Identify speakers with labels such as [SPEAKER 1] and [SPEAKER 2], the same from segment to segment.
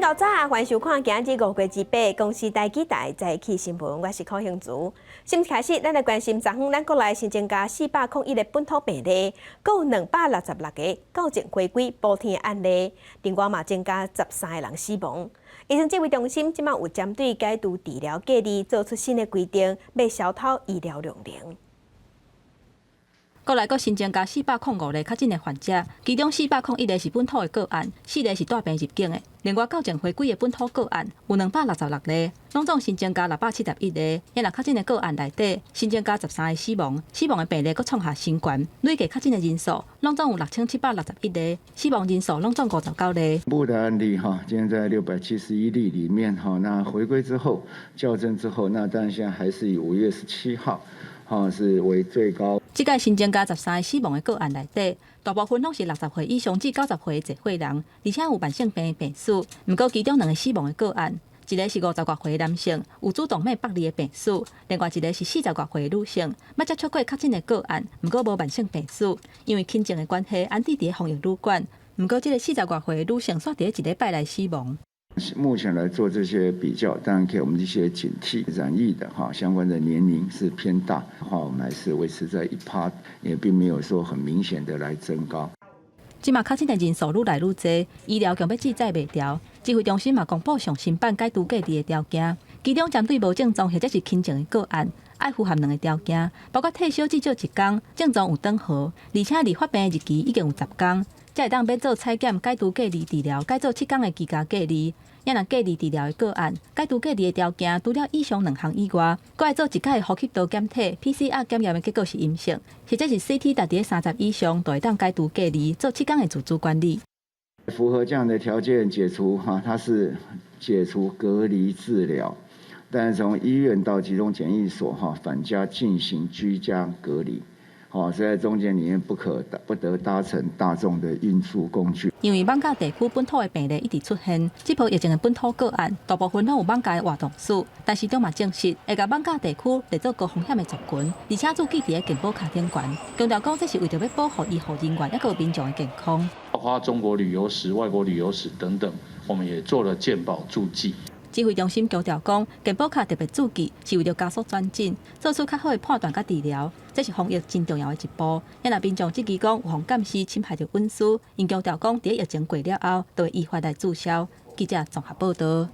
[SPEAKER 1] 夠早，歡迎收看今日5月28公視台語台早起新聞，我是柯興竹。新聞開始，咱來關心昨昏咱國內新增加401個本土病例，閣有266個校正回歸補天的案例，另外嘛增加13個人死亡。衛生指揮中心這馬有針對解除治療隔離做出新的規定，欲消偷醫療量能。
[SPEAKER 2] 國內閣新增加405個確診的患者，其中401個是本土的個案，4個是帶病入境的。另外，校正回歸的本土個案有266例，攏總新增加671個。若確診的個案內底，新增加13個死亡，死亡的病例閣創下新懸。累計確診的人數攏總有6761個，死亡人數攏總59例。
[SPEAKER 3] 部的案例哈，今天在671例裡面哈，那回歸之後校正之後，那當然現在還是以5月17號，哈是為最高。
[SPEAKER 2] 這擺新增加13個死亡的個案內底，大部分攏是60歲以上至90歲的濟歲人，而且有慢性病的病史。毋過其中兩個死亡的個案，一個是50外歲的男性，有主動脈剝離的病史；另外一個是40外歲的女性，捌接觸過確診的個案，毋過無慢性病史，因為輕症的關係，安置佇防疫旅館。毋過這個40外歲的女性，煞佇一禮拜內死亡。
[SPEAKER 3] 目前來做這些比較，當然給我們一些警惕。染疫的哈，相關的年齡是偏大的話，我們還是維持在1趴，也並沒有說很明顯的來增高。
[SPEAKER 2] 這馬確診的人數愈來愈濟，醫療強欲支載袂牢。指揮中心嘛公布上新版解除隔離的條件，其中針對無症狀或者是輕症的個案，愛符合兩個條件，包括退燒至少一工，症狀有轉好，而且離發病的日期已經有10工。才會當免做採檢、解除隔離治療、改做7工的居家隔離。若隔離治療的個案，解除隔離的條件，除了以上兩項以外，閣愛做一擺呼吸道檢體 PCR 檢驗的結果是陰性，或者是 CT 達佇30以上，就會當解除隔離，做七工的自主管理。
[SPEAKER 3] 符合這樣的條件解除哈，它是解除隔離治療，但是從醫院到集中檢疫所哈，返家進行居家隔離。好，在中間裡面不可不得搭乘大眾的運輸工具。
[SPEAKER 2] 因為艋舺地區本土的病例一直出現，這波疫情的本土個案大部分攏有艋舺的活動史，陳時中嘛證實會共艋舺地區列做高風險的族群，而且註記佇咧健保卡頂懸，強調講這是為著欲保護醫護人員抑閣民眾的健康。
[SPEAKER 4] 包括中國旅遊史、外國旅遊史等等，我們也做了健保註記。
[SPEAKER 2] 指揮中心強調講，健保卡特別註記是為著加速轉診，做出較好的判斷佮治療，這是防疫真重要的一步。若民眾質疑講有予監視侵害著隱私，𪜶強調講，佇疫情過了後，就會依法來註銷。記者綜合報道。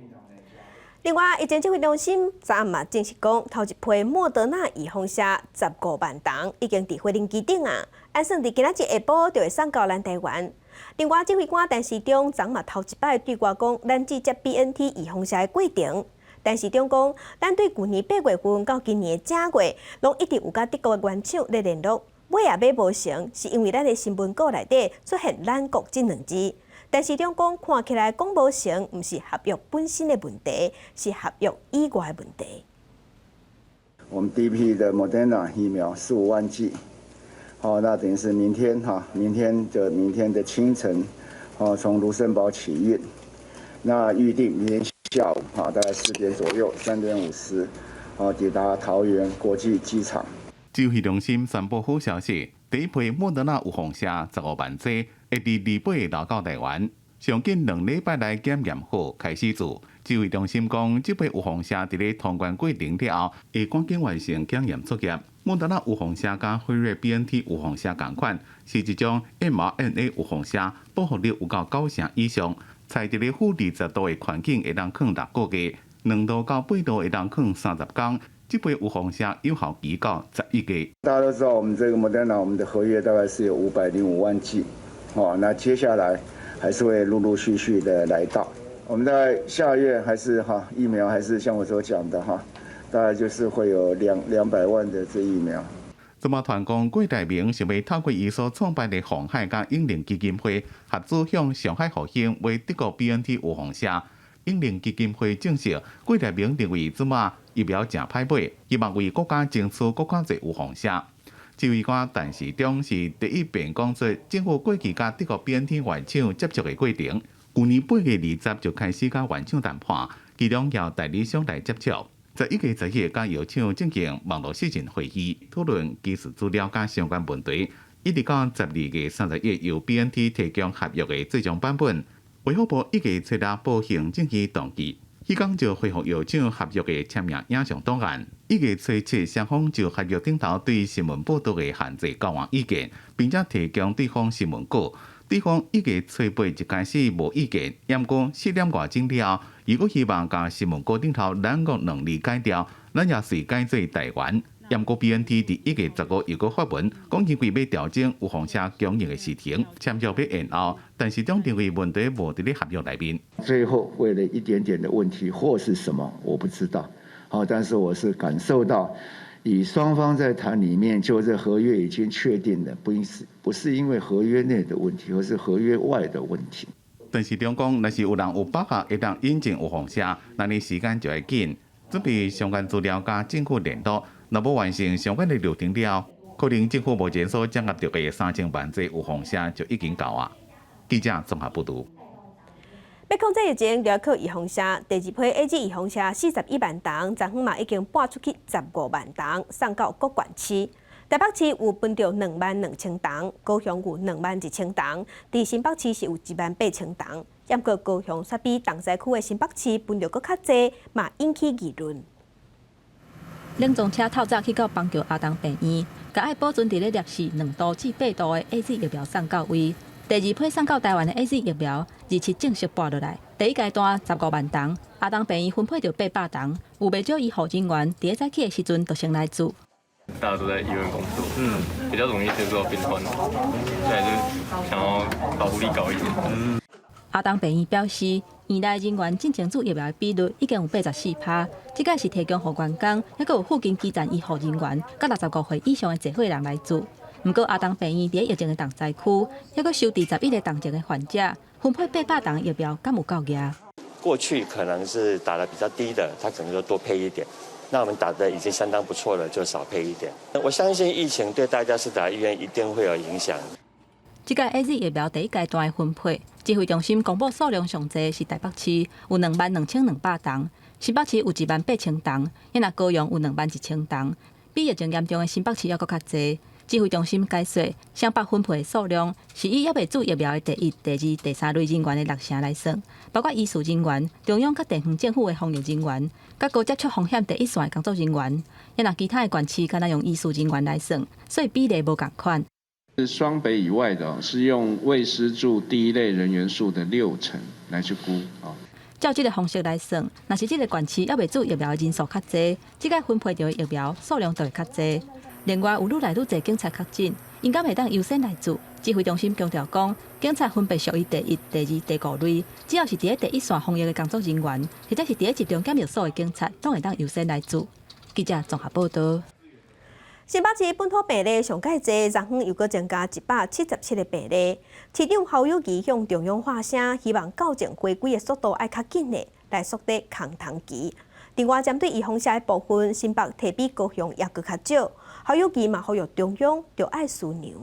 [SPEAKER 1] 另外，疫情指揮中心昨暗嘛證實講，頭一批莫德納預防射15萬筒已經佇貨輪機頂啊，按算佇今仔日下晡就會送到咱台灣。另外，指揮官陳時中昨嘛頭一擺對外講，咱拒接 BNT 預防射的過程。陳時中講，咱對舊年8月份到今年的正月，攏一直有佮德國的原廠咧聯絡，買也買無成，是因為咱的新聞稿內底出現“咱國”這兩字。陳時中講，看起來講無成，毋是合約本身的問題，是合約以外的問題。
[SPEAKER 3] 我們第一批的 Moderna 疫苗15萬劑。好，那等於是明天哈，明天的清晨，哦，從盧森堡起運，那預定明天下午哈，大概4點左右，3點50，哦，抵達桃園國際機場。
[SPEAKER 5] 指揮中心宣布好消息，第一批莫德納預防射15萬劑會佇28號到台灣，上緊2禮拜內檢驗好開始做。指揮中心講，這批預防射佇咧通關過程了後，會趕緊完成檢驗作業。莫德納預防射佮輝瑞 BNT 預防射仝款，是一種 mRNA 預防射，保護力有到9成以上。採佇咧-20度的環境會當囥6個月，2度到8度會當囥30工。這批預防射有效期到11月。
[SPEAKER 3] 大家都知道，我們這個莫德納，我們的合約大概是有505萬劑，哦，那接下來還是會陸陸續續的來到。我們在下月還是哈疫苗還是像我所講的哈，大概就是會有200萬的這疫苗。
[SPEAKER 5] 這馬傳講郭台銘想欲透過伊所創辦的鴻海佮永齡基金會合資向上海復興買德國 BNT 預防射。永齡基金會證實，郭台銘認為這馬疫苗誠歹買，希望為國家爭取閣較濟預防射。指揮官陳時中是第一遍講出政府過去佮德國 BNT 原廠接觸的過程。舊年8月20就開始佮原廠談判，其中由代理商來接觸。11月11佮藥廠進行網路視訊會議，討論技術資料佮相關問題。一直到12月31由 BNT 提供合約的最終版本。衛福部一月初六報行政院同意，彼工就恢復藥廠合約的簽名影像檔案。一月初七，雙方就合約頂頭對新聞報道的限制交換意見，並且提供對方新聞稿。對方一月初八一開始無意見，毋過4點外鐘了，如果希望共新聞稿頂頭兩國兩字改掉，咱也隨改做台灣。毋過 BNT 佇1月15又閣發文，講因為欲調整預防射供應的時程，簽約欲延後，但是總認為問題無佇咧合約內面。
[SPEAKER 3] 最後為了一點點的問題或是什麼，我不知道。好，但是我是感受到，以雙方在談裡面，就這合約已經確定了，不是因為合約內的問題，而是合約外的問題。
[SPEAKER 5] 陳時中講，若是有人有把握會當引進預防射，那呢時間就會緊，準備相關資料佮政府聯絡。若無完成相關的流程了，可能政府目前所掌握著的3000萬劑預防射就已經夠啊。記者綜合報導。
[SPEAKER 1] 欲控制疫情，就要靠預防射。第二批 AZ 預防射41萬筒，昨昏嘛已經撥出去15萬筒，送到各縣市。台北市有分著22,000筒，高雄有21,000筒，佇新北市是有1萬8千筒。毋過高雄煞比重災區的新北市分著閣較濟，嘛引起議論。
[SPEAKER 2] 冷藏車透早去到邦橋阿東病院，共愛保存佇咧攝氏2度至8度的 AZ 疫苗送到位。第二批送到台灣的 AZ 疫苗，27正式撥落來。第一階段15萬筒，阿東病院分配著800筒，有袂少醫護人員佇咧早起的時陣就先來注。
[SPEAKER 6] 大家都在醫院工作，比較容易接觸到病患，所以就想要保護力高一點。
[SPEAKER 2] 阿東病院表示，院內人員進前注疫苗的比率已經有84%，這擺是提供予員工，抑閣有附近基層醫護人員，佮65歲以上的濟歲人來注。毋過阿東病院佇咧疫情的重災區，抑閣收治11個重症的患者，分配800筒疫苗，敢有夠額？
[SPEAKER 7] 過去可能是打得比較低的，他可能就多配一點。那我們打得已經相當不錯了，就少配一點。我相信疫情對大家施打意願一定會有影響。
[SPEAKER 2] 這個 AZ 疫苗第一階段的分配，指揮中心公布數量上濟是台北市有22,200筒，新北市有1萬8千筒，抑若高雄有21,000筒，比疫情嚴重的新北市猶閣較濟。指揮中心解說，雙北分配的數量是以猶未注疫苗的第一、第二、第三類人員的六成來算，包括醫事人員、中央佮地方政府的防疫人員、佮高接觸風險第一線的工作人員。抑若其他的縣市敢若用醫事人員來算，所以比例無仝款。
[SPEAKER 8] 雙北以外的，是用未施注第一類人員數的六成來去估啊。
[SPEAKER 2] 照這個方式來算，若是這個縣市猶未注疫苗的人數較濟，這擺分配著的疫苗數量就會較濟。另外，有愈來愈濟警察確診，𪜶敢會當優先來注？指揮中心強調講，警察分別屬於第一、第二、第五類，只要是佇咧第一線防疫的工作人員，或者是佇咧集中檢疫所的警察，攏會當優先來注。記者綜合報導。
[SPEAKER 1] 新北市本土病例上蓋濟，昨昏又閣增加177個病例。市長侯友宜向中央發聲，希望校正回歸的速度愛較緊的，來縮短空窗期。另外，針對預防射的部分，新北提比高雄也閣較少。侯友宜嘛呼籲中央著愛輸糧。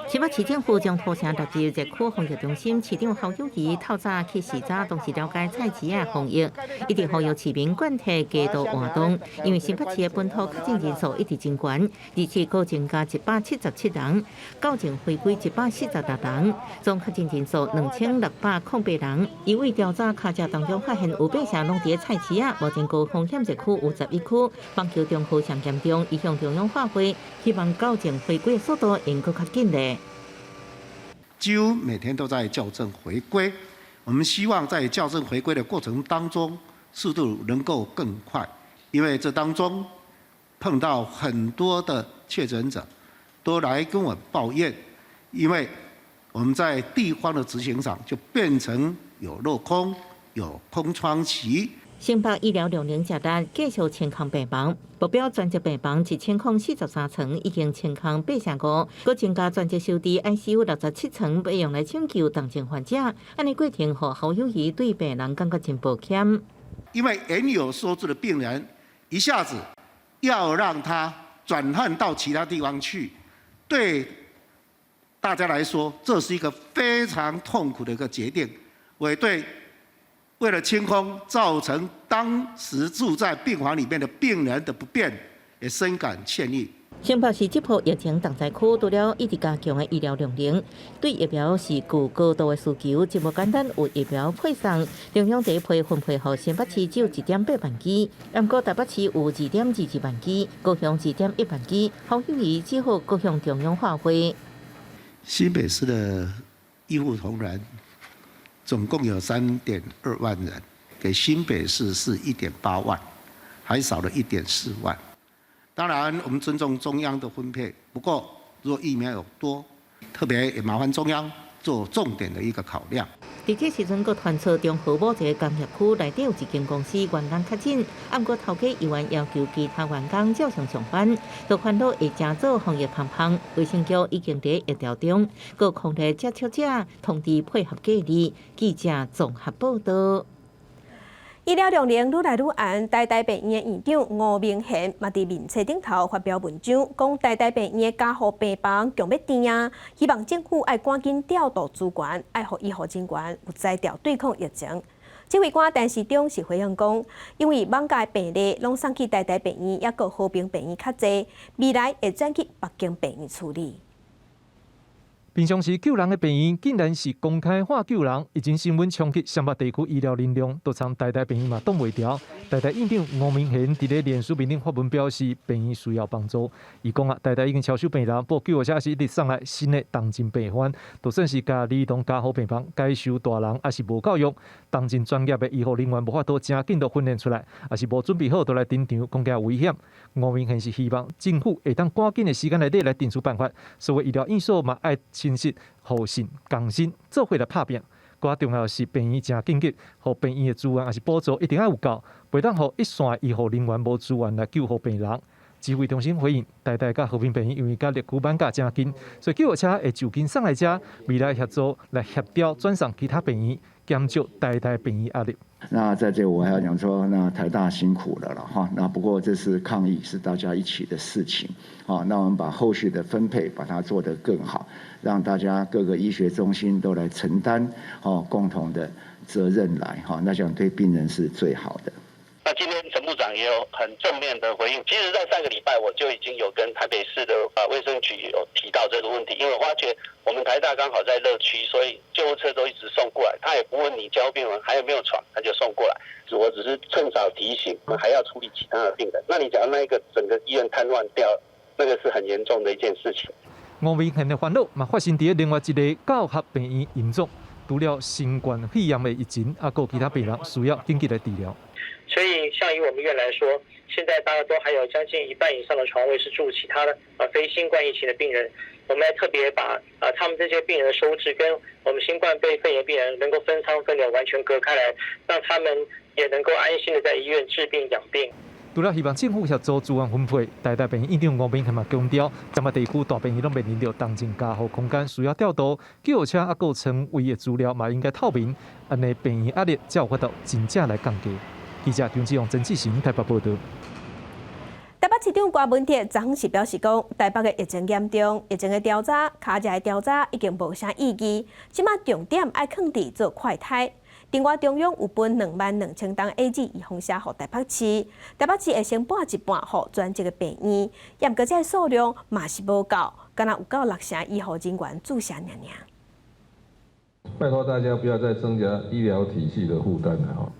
[SPEAKER 9] 新北市政府將土城納入熱區防疫中心，市長侯友宜透早去視察，同時了解菜市仔防疫，一直呼籲市民貫徹街道活動。因為新北市的本土確診人數一直真懸，而且閣增加177人，校正回歸146人，總確診人數2608人。因為調查卡車當中發現有八成攏佇咧菜市仔，目前高風險熱區有11區，邦橋中號上嚴重，伊向中央發話，希望校正回歸的速度會閣較緊咧。
[SPEAKER 10] 幾乎每天都在校正回歸，我們希望在校正回歸的過程當中，速度能夠更快，因為這當中碰到很多的確診者都來跟我抱怨，因為我們在地方的執行上就變成有落空、有空窗期。
[SPEAKER 9] 新北醫療量能誠力，繼續清空病房，目標專責病房1043床已經清空八成五，閣增加專責收治 ICU 67床，欲用來搶救重症患者。按呢過程，予侯友宜對病人感覺真抱歉。
[SPEAKER 10] 因為原有收治的病人，一下子要讓他轉換到其他地方去，對大家來說，這是一個非常痛苦的一個決定。我對。為了清空，造成當時住在病房裡面的病人的不便，也深感歉意。
[SPEAKER 9] 新北市這波疫情重災區，除了一直加強的醫療量能，對疫苗是具高度的需求，這無簡單有疫苗配送。中央第一批分配予新北市只有1.8萬劑，毋過台北市有2.22萬劑，高雄2.1萬劑，侯友宜只好閣向中央化火。
[SPEAKER 10] 新北市的醫護同仁總共有3.2萬人，給新北市是1.8萬，還少了1.4萬。當然，我們尊重中央的分配，不過若疫苗有多，特別也麻煩中央做重點的一個考量。
[SPEAKER 9] 佇這時陣，閣傳出中和某一個工業區內底有一間公司員工確診，毋過頭家猶原要求其他員工照常上班，都煩惱會成做防疫旁旁。衛生局已經佇協調中，閣空咧接觸者通知配合隔離。記者綜合報道。
[SPEAKER 1] 醫療量能愈來愈絚，台大病院的院長吳明賢嘛佇面冊頂頭發表文章，講台大病院的加護病房強欲甜啊，希望政府愛趕緊調度資源，愛予醫護人員有才調對抗疫情。指揮官陳時中是回應講，因為艋舺病例攏送去台大病院，抑閣和平病院較濟，未來會轉去別間病院處理。
[SPEAKER 11] 平常時救人的病院，竟然是公開化救人，疫情新聞衝擊雙北地區醫療能量，都從台大病院嘛擋袂牢。台大院長吳明賢佇咧臉書面頂發文表示，病院需要幫助。伊講啊，台大已經超收病人，不過救護車是一直送來新的重症病患，就算是共兒童加護病房改收大人，也是無夠用。重症專業的醫護人員無法度誠緊就訓練出來，也是無準備好就來登場，講起危險。吳明賢是希望政府會當趕緊的時間內底來定出辦法，所有醫療院所嘛愛誠實、互信、共心，做伙來拍拚。閣較重要的是，病院誠緊急，予病院的資源抑是補助一定愛有夠，袂當予一線醫護人員無資源來救護病人。指揮中心回應，台大佮和平病院因為佮綠區艋舺誠近，所以救護車會就近送來遮，未來協助來協調轉送其他病院，減少台大病院壓力。
[SPEAKER 3] 那在這我還要講說，那台大辛苦了了哈。那不過這次抗疫是大家一起的事情，好，那我們把後續的分配把它做得更好，讓大家各個醫學中心都來承擔哦共同的責任來哈，那這樣對病人是最好的。
[SPEAKER 12] 那今天陳部長也有很正面的回應。其實，在上個禮拜我就已經有跟台北市的衛生局有提到這個問題，因為我發覺我們台大剛好在熱區，所以救護車都一直送過來，他也不問你加護病房還有沒有床，他就送過來。我只是趁早提醒，我們還要處理其他的病人。那你講那個整個醫院癱瘓掉，那個是很嚴重的一件事情。
[SPEAKER 11] 吳明賢的煩惱嘛發生佇另外一个教學病院營總，除了新冠肺炎的疫情，抑閣其他病人需要緊急來治療。
[SPEAKER 13] 所以，像以我們醫院來說，現在大概都還有將近一半以上的床位是住其他的非新冠疫情的病人。我們還特別把他們這些病人的收治跟我們新冠被肺炎病人能夠分艙分流，完全隔開來，讓他們也能夠安心的在醫院治病養病。
[SPEAKER 11] 除了希望政府協助資源分配，台大病院院長吳明賢嘛強調，彰化地區大病院攏面臨著重症加護空間需要調度，救護車抑閣床位的資料嘛應該透明，按呢病院壓力才有法度真正來降低。記者張志勇、曾志成台北報道。
[SPEAKER 1] 台北市長柯文哲昨昏是表示講，台北的疫情嚴重，疫情的調查、卡食的調查已經無啥意義，這馬重點愛囥佇做快篩。另外，中央有分22,000筒 AZ 預防射予台北市，台北市會先撥一半予專責的病院，毋過這个數量嘛是無夠，敢若有夠六成醫護人員注射爾爾。
[SPEAKER 14] 拜託大家不要再增加醫療體系的負擔了哈。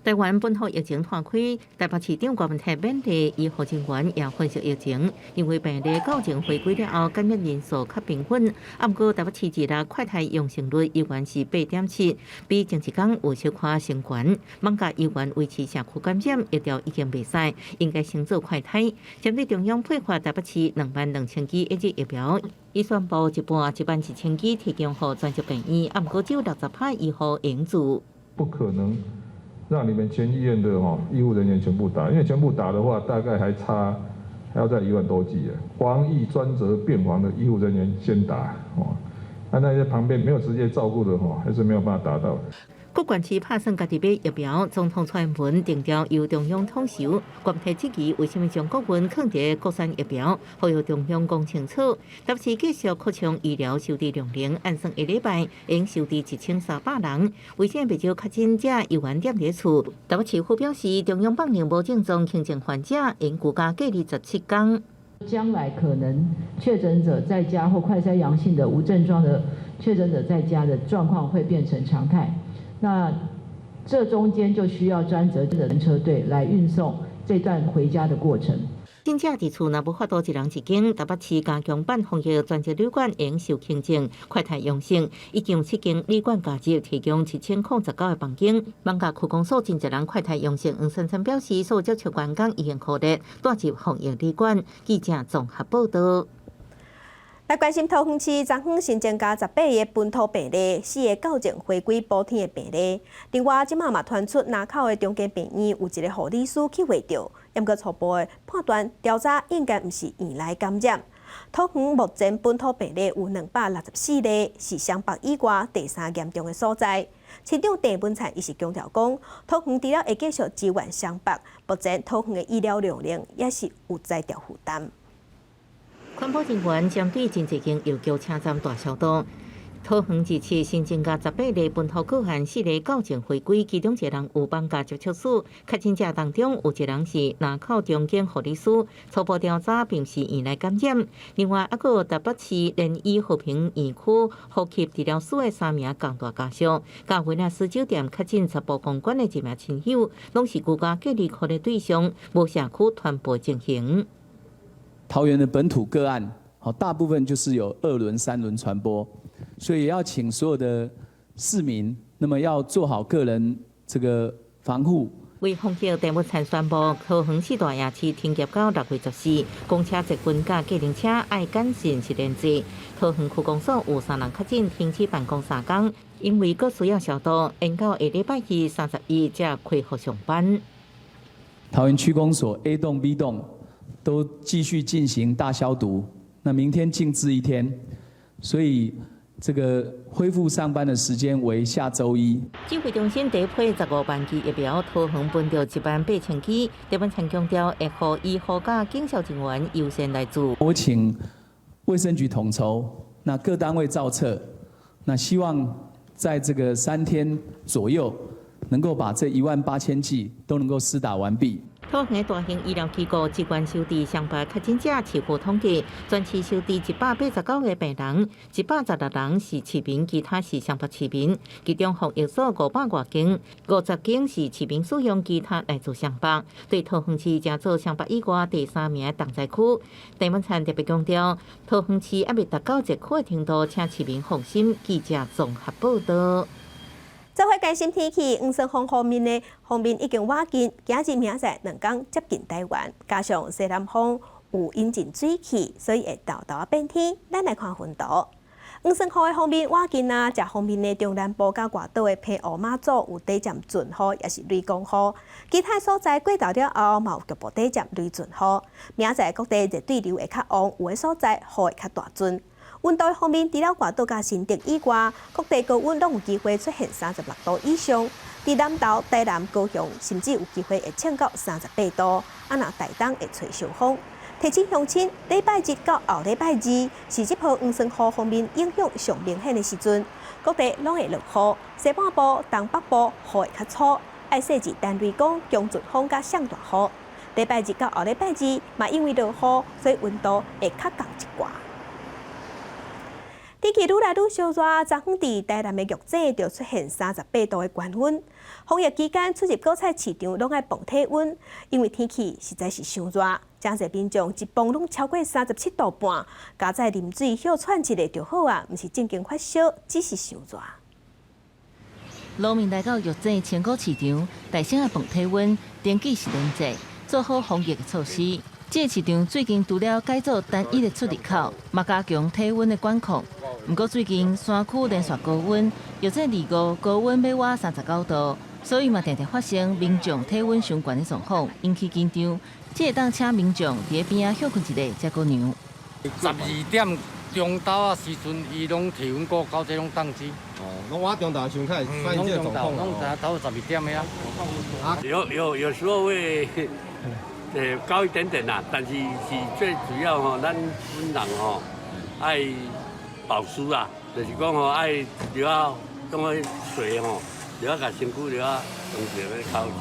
[SPEAKER 9] 台灣本土疫情拖開，台北市長柯文哲勉勵醫護人員也分析疫情，認為病例校正回歸了後，感染人數較平穩。毋過台北市這日快篩陽性率依然是8.7，比前一工有小可升懸。艋舺依然維持社區感染，疫調已經袂使，應該先做快篩。針對中央配發台北市22,000劑 AZ 疫苗，伊宣布一半11,000劑提供予專責病院，毋過只有60%醫護會注。
[SPEAKER 14] 不可能。讓你們全醫院的吼醫護人員全部打，因為全部打的話，大概還差還要再1萬多劑啊。防疫專責病房的醫護人員先打，哦，那些旁邊沒有直接照顧的吼，還是沒有辦法達到。
[SPEAKER 9] 各縣市拍算家己買疫苗，總統蔡英文定調由中央統籌，國提質疑為啥物將國運囥佇國產疫苗，呼籲中央講清楚。特別是繼續擴充醫療收治量能，按算一禮拜應收治1300人。為啥袂少確診者猶原踮佇厝？台北市府表示，中央放任無症狀輕症患者應居家隔離17天。
[SPEAKER 15] 將來可能確診者在家或快篩陽性的無症狀的確診者在家的狀況會變成常態。那這中間就需要專責的車隊來運送這段回家的過程。
[SPEAKER 9] 真正佇厝若無法度一人一間，台北市加強版防疫專責旅館會受輕症、快篩陽性，已經有7間旅館加入，提供7019個房間。艋舺區公所真濟人快篩陽性，黃珊珊表示，所有接觸員工已經予列帶入防疫旅館。記者綜合報道。
[SPEAKER 1] 來關心桃園市，昨昏新增加18個本土病例，4個校正回歸補天的病例。另外，這馬嘛傳出林口的長庚病院有一个護理師去血著，毋過初步的判斷調查應該毋是院內感染。桃園目前本土病例有264例，是雙北以外第三嚴重的所在。市長鄭文燦伊是強調講，桃園除了會繼續支援雙北，目前桃園的醫療量能也是有才調負擔。
[SPEAKER 9] 環保人員針對真濟間藥局車站大消毒。桃園這次新增加18例本土個案，4個校正回歸，其中一個人有放假接觸史，確診者當中有一個人是林口長庚護理師，初步調查並是院內感染。另外，猶閣有台北市聯醫和平院區呼吸治療師的三名共大家屬，佮維納斯酒店確診十部公關的一名親友，攏是居家隔離隔離對象，無社區傳播情形。
[SPEAKER 16] 桃園的本土個案，好，大部分就是有二輪、三輪傳播，所以也要請所有的市民，那麼要做好個人這個防護。
[SPEAKER 9] 為防疫，鄭文燦宣布，桃園四大夜市停業到6月14，公車捷運佮計程車愛謹慎實聯制。桃園區公所有三人確診，停止辦公3工，因為閣需要消毒，延到下禮拜二31才恢復上班。
[SPEAKER 16] 桃園區公所 A 棟、B 棟都繼續進行大消毒，那明天靜置一天，所以這個恢復上班的時間為下週一。
[SPEAKER 9] 指揮中心第一批15萬劑疫苗，桃園分著1萬8千劑。鄭文燦強調，會予醫護佮警消人員優先來注。
[SPEAKER 16] 我請衛生局統籌，那各單位造冊，那希望在這個3天左右，能夠把這1萬8千劑都能夠施打完畢。
[SPEAKER 9] 桃園大型醫療機構支援收治雙北確診者，市府統計，全市收治189個病人，116人是市民，其他是雙北市民。其中防疫所500外間，50間是市民使用，其他來自雙北。對桃園市成做雙北以外第三名的重災區。鄭文燦特別強調，桃園市猶未達到熱區的程度，請市民放心。記者綜合報道。
[SPEAKER 1] 做伙關心天氣，黃山風鋒面的鋒面已經倚近，今仔日明仔載2工接近台灣，加上西南風有引進水汽，所以會沓沓仔變天。咱來看雲圖，黃山雨的鋒面倚近啊，遮鋒面的中南部佮外島的澎湖馬祖有短暫陣雨，抑是雷公雨。其他所在過晝了後，嘛有局部短暫雷陣雨。明仔載各地熱對流會較旺，有的所在雨會較大陣。溫度方面，除了外島佮新竹以外，各地高溫攏有機會出現36度以上。佇南投、台南、高雄，甚至有機會會衝到38度。啊，若台東會吹強風。提醒鄉親，禮拜日到後禮拜二是這波黃酸雨鋒面影響上明顯的時陣，各地攏會落雨。西半部、東北部雨會較粗，愛細緻等雷公、強陣風佮上大雨。禮拜日到後禮拜二嘛，因為落雨，所以溫度會較降一寡。天氣愈來愈燒熱，昨昏佇台南的玉井就出現38度的高溫。防疫期間出入果菜市場攏愛磅體溫，因為天氣實在是傷熱，誠濟民眾一磅攏超過37.5度，加載啉水歇喘一下就好啊，毋是正經發燒，只是傷熱。
[SPEAKER 17] 路民來到玉井青果市場，大聲愛磅體溫，登記實聯制，做好防疫的措施。這個市場最近除了改做單一的出入口，嘛加強體溫的管控。毋過最近山區連續高溫，玉井二五高溫欲倚39度，所以嘛定定發生民眾體溫傷懸的狀況，引起緊張。這會當請民眾佇咧邊仔歇睏一下，才閣量。
[SPEAKER 18] 12點中晝仔時陣，伊攏體溫過高，這攏當機。
[SPEAKER 19] 哦，攏倚中晝時陣才會發現這個狀況。
[SPEAKER 18] 攏知影12點的啊。
[SPEAKER 20] 有時候會高一點點啦，但是是最主要吼，咱本人吼愛保濕啊，就是講吼愛著愛講彼水吼，著愛共身軀著愛當作咧口者。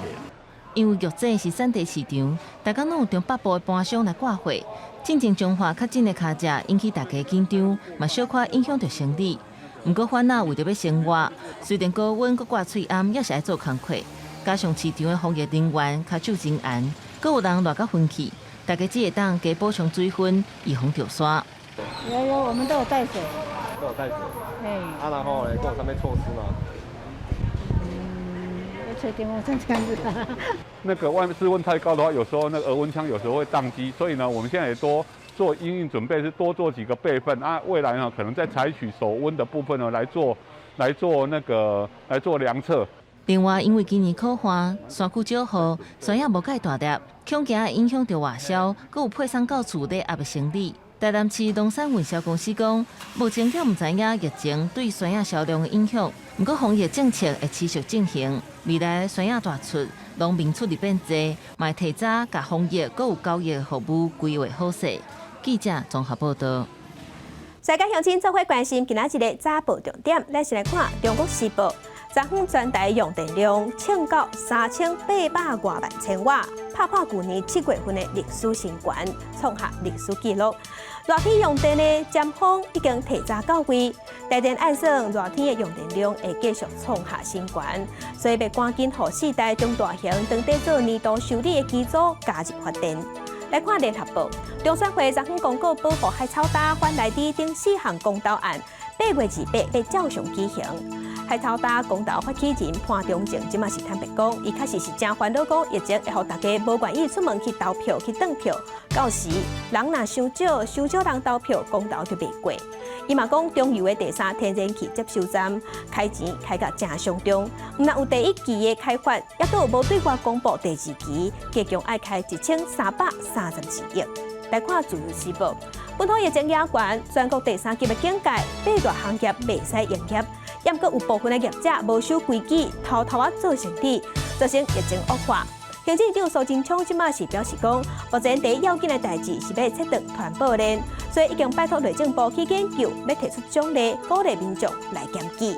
[SPEAKER 17] 因為玉井是產地市場，逐工攏有中北部的盤商來掛貨。進前彰化確診的跤者引起大家緊張，嘛小可影響著生理。毋過反仔為著欲生活，雖然高溫閣掛喙罨，也是愛做工課。加上市場的防疫人員跤手真嚴，閣有人熱甲昏去，大家只會當加補充水分，預防著沙。
[SPEAKER 21] 有有，我們都有帶水。
[SPEAKER 19] 都有帶水。哎。啊，然後咧，閣有啥物措施嗎？
[SPEAKER 21] 嗯，要吹電風扇這樣子。
[SPEAKER 22] 那個外面室溫太高的話，有時候那個額溫槍有時候會當機，所以呢，我們現在也多做因應準備，是多做幾個備份啊。未來呢，可能再採取手溫的部分呢來做，來做那個來做量測。
[SPEAKER 17] 另外，因為今年苦旱，山區少雨，山仔無蓋大粒，恐驚影響著外銷，閣有配送到厝咧也袂成立。台南市農產運銷公司講，目前還毋知影疫情對山仔銷量的影響，毋過防疫政策會持續進行。未來山仔大出，農民出入變濟，嘛會提早共防疫閣有交易服務規劃好勢。記者綜合報道。
[SPEAKER 1] 世界鄉親做伙關心今仔日的早報重點，咱先來看《中國時報》。昨昏全台用電量衝到3800外萬千瓦，拍破舊年7月份的歷史新高，創下歷史紀錄。熱天用電的尖峰已經提早到位，台電按算熱天的用電量會繼續創下新高，所以欲趕緊予四台中大型當地做年度修理的機組加入發電。來看聯合報，中選會昨昏公告保護海草礁反萊豬等四項公投案，8月28欲照常舉行。海草礁公投發起人潘忠政，這馬是坦白講，伊確實是誠煩惱，講疫情會予大家無願意出門去投票去轉票，到時人若傷少，傷少人投票，公投就袂過。伊嘛講，中油的第三天然氣接收站開錢開甲誠傷重，毋但有第一期的開發，猶閣有無對外公布第二期，加共愛開1332億。來看自由時報，本土疫情也懸，全國第三級的警戒，八大行業袂使營業，猶閣有部分的業者無守規矩，偷偷仔做生意，造成疫情惡化。行政院長蘇貞昌這馬是表示講，目前第一要緊的代誌是欲切斷傳播鏈，所以已經拜託內政部去研究，欲提出獎勵，鼓勵民眾來檢舉。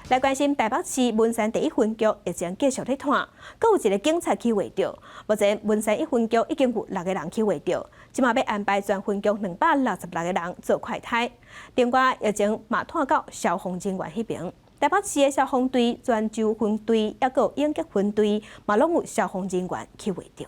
[SPEAKER 1] 來關心台北市文山第一分局疫情繼續咧湠，閣有一个警察去畫著。目前文山一分局已經有六个人去畫著，這馬欲安排全分局266个人做快篩。另外疫情嘛湠到消防人員彼爿，台北市的消防隊、泉州分隊，猶閣有應急分隊，嘛攏有消防人員去畫著。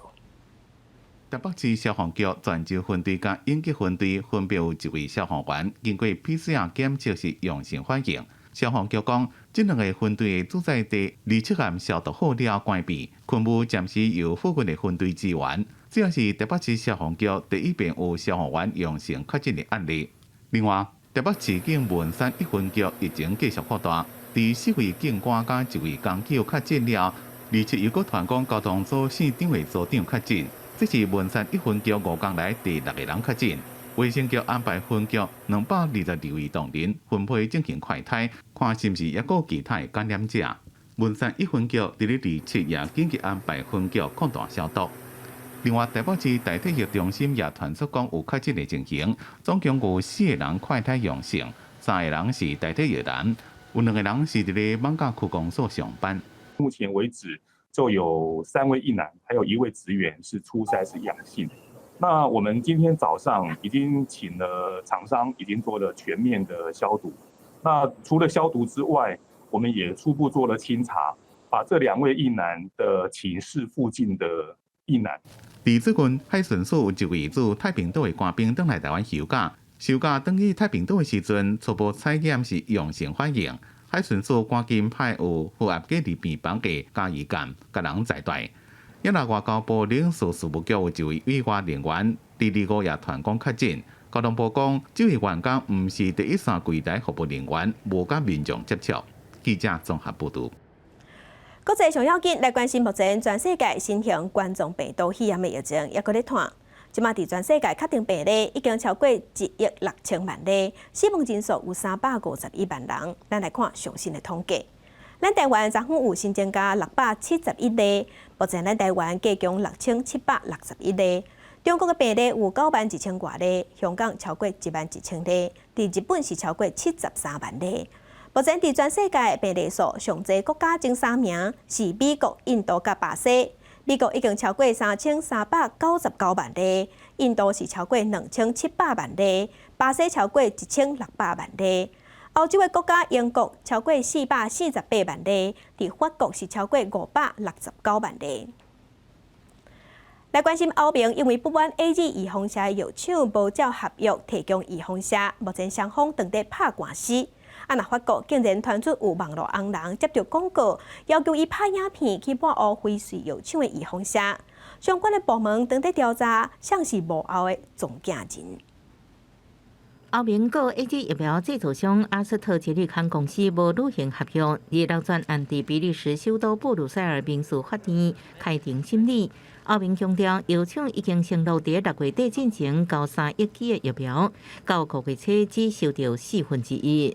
[SPEAKER 5] 台北市消防局泉州分隊佮應急分隊分別有一位消防員經過 PCR 檢測是陽性反應。消防局講，這兩個分隊的駐在地27暗消毒好了關閉，勤務暫時由附近的分隊支援。這也是台北市消防局第一遍有消防員陽性確診的案例。另外，台北市警文山一分局疫情繼續擴大，佇四位警官佮一位工警確診了，27又閣傳講交通組姓張的組長確診，這是文山一分局5工來第六個人確診。衛生局安排分局222位同仁分批進行快篩，看是毋是猶閣有其他的感染者。文山一分局佇咧27也緊急安排分局擴大消毒。另外，台北市大體育中心也傳出講有確診的情形，總共有四個人快篩陽性，三個人是大體育人，有兩個人是佇咧艋舺區公所上班。
[SPEAKER 23] 目前為止，就有三位役男，還有一位職員是初篩是陽性。那我們今天早上已經請了廠商，已經做了全面的消毒。那除了消毒之外，我們也初步做了清查，把這兩位役男的寢室附近的役男。
[SPEAKER 5] 佇最近，海巡署有一位駐太平島的官兵轉來台灣休假，休假轉去太平島的時陣，初步採檢是陽性反應。海巡署趕緊派有負壓隔離病房的嘉義艦共人載蹛。抑若外交部領事事務局有一位委外人員，佇25也傳講確診。交通部講，這位員工毋是第一線櫃台服務人員，無佮民眾接觸。記者綜合報導。
[SPEAKER 1] 國際上要緊來關心目前全世界新型冠狀病毒肺炎的疫情，猶閣咧湠。這馬佇全世界確定病例已經超過1億6000萬例，死亡人數有351萬人。咱來看上新的統計。咱台灣昨昏有新增加671例，目前咱台灣加共6761例。中國的病例有9萬1千外例，香港超過1萬1千例，佇日本是超過73萬例。目前佇全世界病例數上濟國家前三名是美國、印度佮巴西。美國已經超過3399萬例，印度是超過2700萬例，巴西超過1600萬例。歐洲的國家英國超過448萬例，佇法國是超過569萬例。來關心歐盟，因為不滿 AZ 預防射藥廠無照合約提供預防射，目前雙方正佇拍官司。啊，若法國竟然傳出有網路紅人接著廣告，要求伊拍影片去抹烏輝瑞藥廠的預防射，相關的部門正佇調查，誰是幕後的中間人。
[SPEAKER 9] 歐盟告 AZ 疫苗製造商阿斯特捷利康公司無履行合約，26專案佇比利時首都布魯塞爾民事法院開庭審理。歐盟強調，藥廠已經承諾佇6月底進前交3億劑的疫苗，到5月初只收著1/4。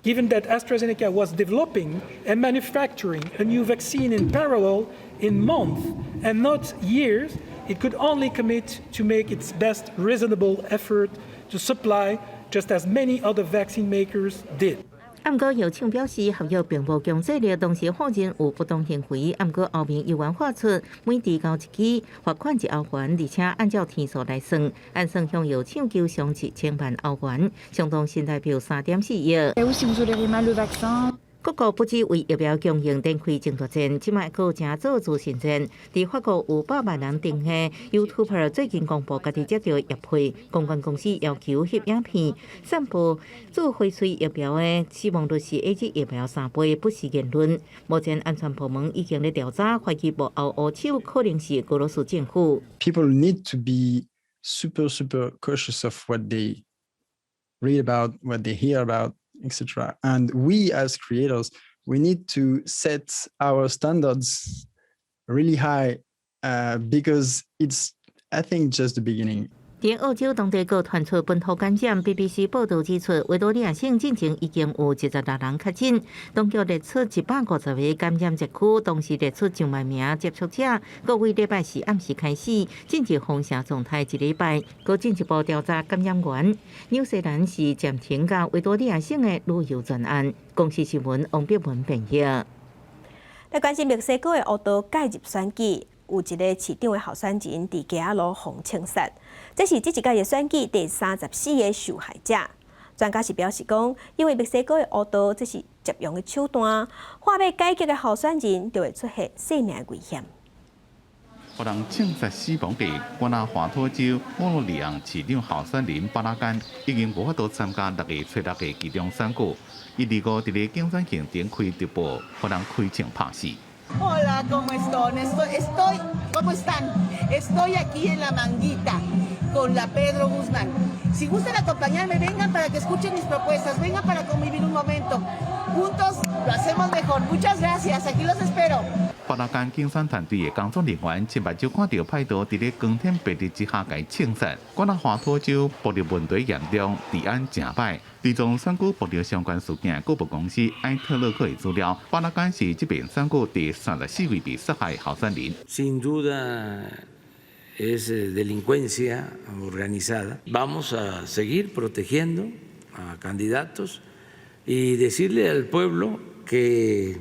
[SPEAKER 4] Given that AstraZeneca was developing and manufacturing a new vaccine in parallel in months and not years, it could only commit to make its best reasonable effort to supply, just as many other vaccine makers did.
[SPEAKER 9] 毋過藥廠表示，合約並無強制力，當時否認有不當行為。毋過歐盟猶原發出每提交一劑罰款1歐元，而且按照天數來算，按算向藥廠求償1000萬歐元，相當新台幣3.4億。各國不只為疫苗供應展開爭奪戰，這擺閣正做資訊戰。佇法國有百萬人訂閱 YouTuber 最近公布家己接著業配，公關公司要求翕影片散布注輝瑞疫苗的死亡率是 AZ 疫苗3倍不實言論。目前安全部門已經咧調查，懷疑幕後烏手可能是俄羅斯政府。
[SPEAKER 6] People need to be super super cautious of what they read about, what they hear about, etc. And we as creators, we need to set our standards really high because it's, I think, just the beginning.
[SPEAKER 9] 佇澳洲當地閣傳出本土感染，BBC 報導指出，維多利亞省進前已經有26人確診，當局列出150個感染疫區，同時列出上萬名接觸者。各位禮拜四暗時開始進入封城狀態一禮拜，閣進一步調查感染源。紐西蘭是暫停佮維多利亞省的旅遊專案。公視新聞王碧文編譯。
[SPEAKER 1] 來關心墨西哥的烏道介入選舉。有一个市長的候選人佇街仔路予槍殺，這是這一屆的選舉第34個受害者。專家是表示講，因為墨西哥的烏道這是執用的手段，話欲改革的候選人就會出現性命危險。
[SPEAKER 5] 予人槍殺死亡的瓜納華托州莫羅里昂市長候選人巴拉干已經無法度參加6月初6的期中選舉。伊25佇咧競選現場開直播，予人開槍拍死。
[SPEAKER 7] Hola, ¿cómo están? Estoy, ¿cómo están? Estoy aquí en La Manguita con la Pedro Guzmán. Si gustan acompañarme, vengan para que escuchen mis propuestas, vengan para convivir un momento. Juntos lo hacemos mejor. Muchas gracias, aquí los espero.
[SPEAKER 5] 巴拉干競選團隊的工作人員親目睭看著歹徒佇咧光天白日之下共槍殺。瓜納華托州暴力問題嚴重，治安誠歹。這樁選舉暴力相關事件，顧問公司埃特勒克的資料，巴拉干是這遍選舉第34位被殺害候選人。
[SPEAKER 24] Sin duda es delincuencia organizada. Vamos a seguir protegiendo a candidatos y decirle al pueblo que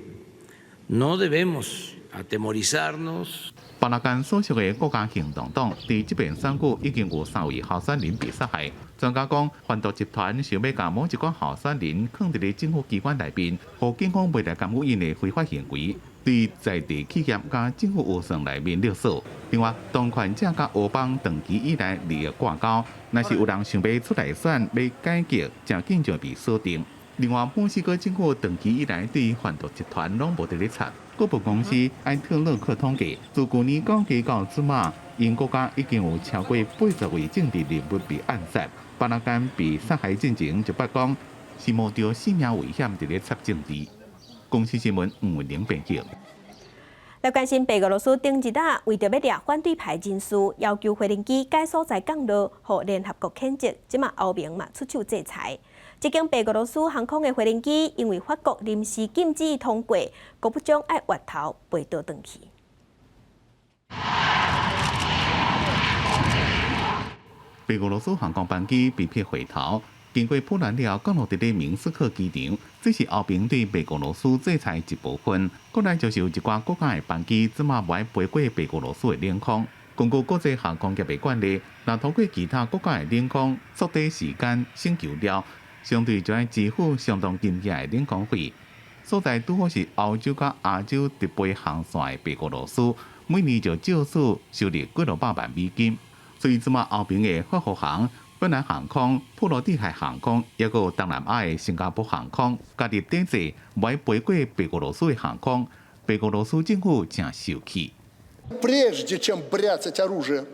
[SPEAKER 24] no debemos atemorizarnos.
[SPEAKER 5] 巴拉干所屬的國家行動黨，佇這遍選舉已經有三位候選人被殺害。專家講，販毒集團想欲共某一寡候選人囥佇咧政府機關內面，予警方袂來干預𪜶的非法行為，對在地企業佮政府預算內面勒索。另外，當權者佮黑幫長期以來利益掛鈎，若是有人想欲出來選，欲改革，誠緊就被鎖定。另外，墨西哥政府長期以來對販毒集團攏無佇咧查。顧問公司埃特勒克統計，自舊年9月到這馬，𪜶國家已經有超過80位政治人物被暗殺。巴拉干被殺害進前就捌講，是冒著性命危險佇咧插政治。公視新聞吳偉玲編輯。
[SPEAKER 1] 來關心白俄羅斯頂日啊，為著欲掠反對派人士，要求飛行機改所在降落，予聯合國譴責。這馬歐盟嘛出手制裁。這間白俄羅斯航空的飛行機因為法國臨時禁止通過，閣不將愛越頭飛倒轉去。
[SPEAKER 5] 白俄羅斯航空班機被迫回頭，經過波蘭了，降落佇咧明斯克機場，這是歐盟對白俄羅斯制裁一部分。過來就是有一寡國家的班機，這馬無愛飛過白俄羅斯的領空。根據國際航空業的慣例，若通過其他國家的領空，縮短時間、省油料，相對就愛支付相當金額的領空費。所在拄好是歐洲佮亞洲直飛航線的白俄羅斯，每年就少數收入幾落百萬美金。所以這馬歐盟的法國航、芬蘭航空、波羅的海航空，抑閣有東南亞的新加坡航空，加入抵制無愛飛過白俄羅斯的航空，白俄羅斯政府誠受氣。
[SPEAKER 2] Прежде чем бряцать оружие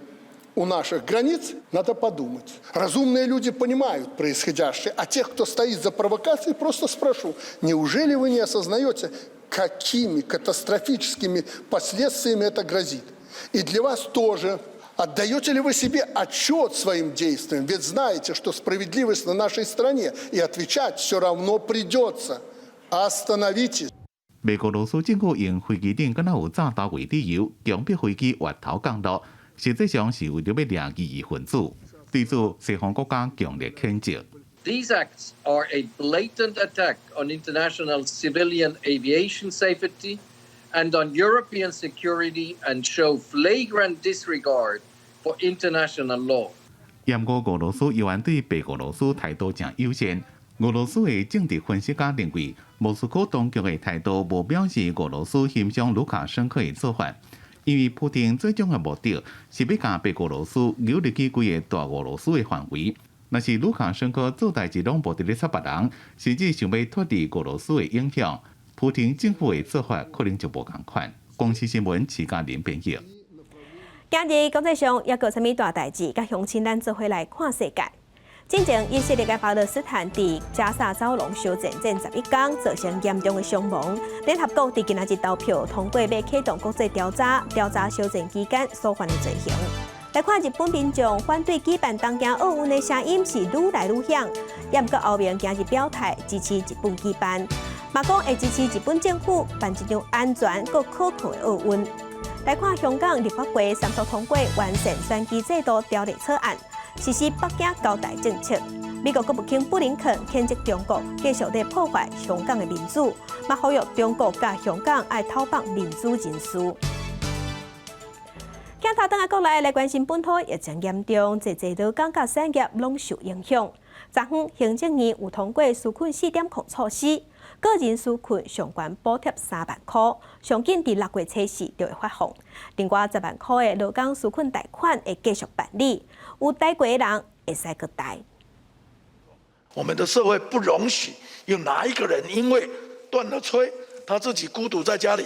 [SPEAKER 2] у наших границ, надо подумать. Разумные люди понимают происходящее, а тех, кто стоит за провокацией, просто спрошу: неужели вы не осознаете, какими катастрофическими последствиями это грозит? И для вас тоже. Отдаете ли вы себе отчет своим действиям? Ведь знаете, что справедливость на нашей стороне, и отвечать все равно придется. Остановитесь.
[SPEAKER 5] 白俄羅斯政府用飛機頂敢若有炸彈為理由，強迫飛機越頭降落，實際上是為著欲掠異議分子。對此，西方國家強烈譴責。
[SPEAKER 3] These acts are a blatant attack on international civilian aviation safety and on European security and show flagrant disregard for international law.
[SPEAKER 5] 毋過俄羅斯依然對白俄羅斯態度誠友善。俄羅斯的政治分析家認為，莫斯科當局的態度無表示俄羅斯欣賞盧卡申科的做法，因為普丁最終的目的是欲共白俄羅斯扭入去規個大俄羅斯的範圍。若是盧卡申科做代誌攏無佇咧插別人，甚至想欲脫離俄羅斯的影響，普丁政府的做法可能就無仝款。公視新聞徐嘉玲編譯。
[SPEAKER 1] 今日國際上猶閣有啥物大代誌，佮鄉親咱做伙來看世界。進前以色列佮巴勒斯坦佇加薩走廊相戰戰11工，造成嚴重的傷亡。聯合國佇今仔日投票通過，欲啟動國際調查，調查相戰期間所犯的罪行。來看日本民眾反對舉辦東京奧運的聲音是愈來愈響，也毋過歐盟今日表態支持日本舉辦，嘛講會支持日本政府辦一場安全閣可靠的奧運。來看香港立法會三讀通過完善選舉制度條例草案，實施北京交代政策。美國國務卿布林肯譴責中國繼續咧破壞香港的民主，嘛呼籲中國佮香港愛討放民主人士。鏡頭轉來國內來關心本土疫情嚴重，濟濟勞工佮產業攏受影響。昨昏行政院有通過紓困4.0措施，個人紓困上懸補貼3萬箍，上緊佇6月初四就會發放。另外10萬箍的勞工紓困貸款會繼續辦理，有貸過的人會使閣貸。
[SPEAKER 8] 我們的社會不容許有哪一個人因為斷了炊，他自己孤獨在家裡，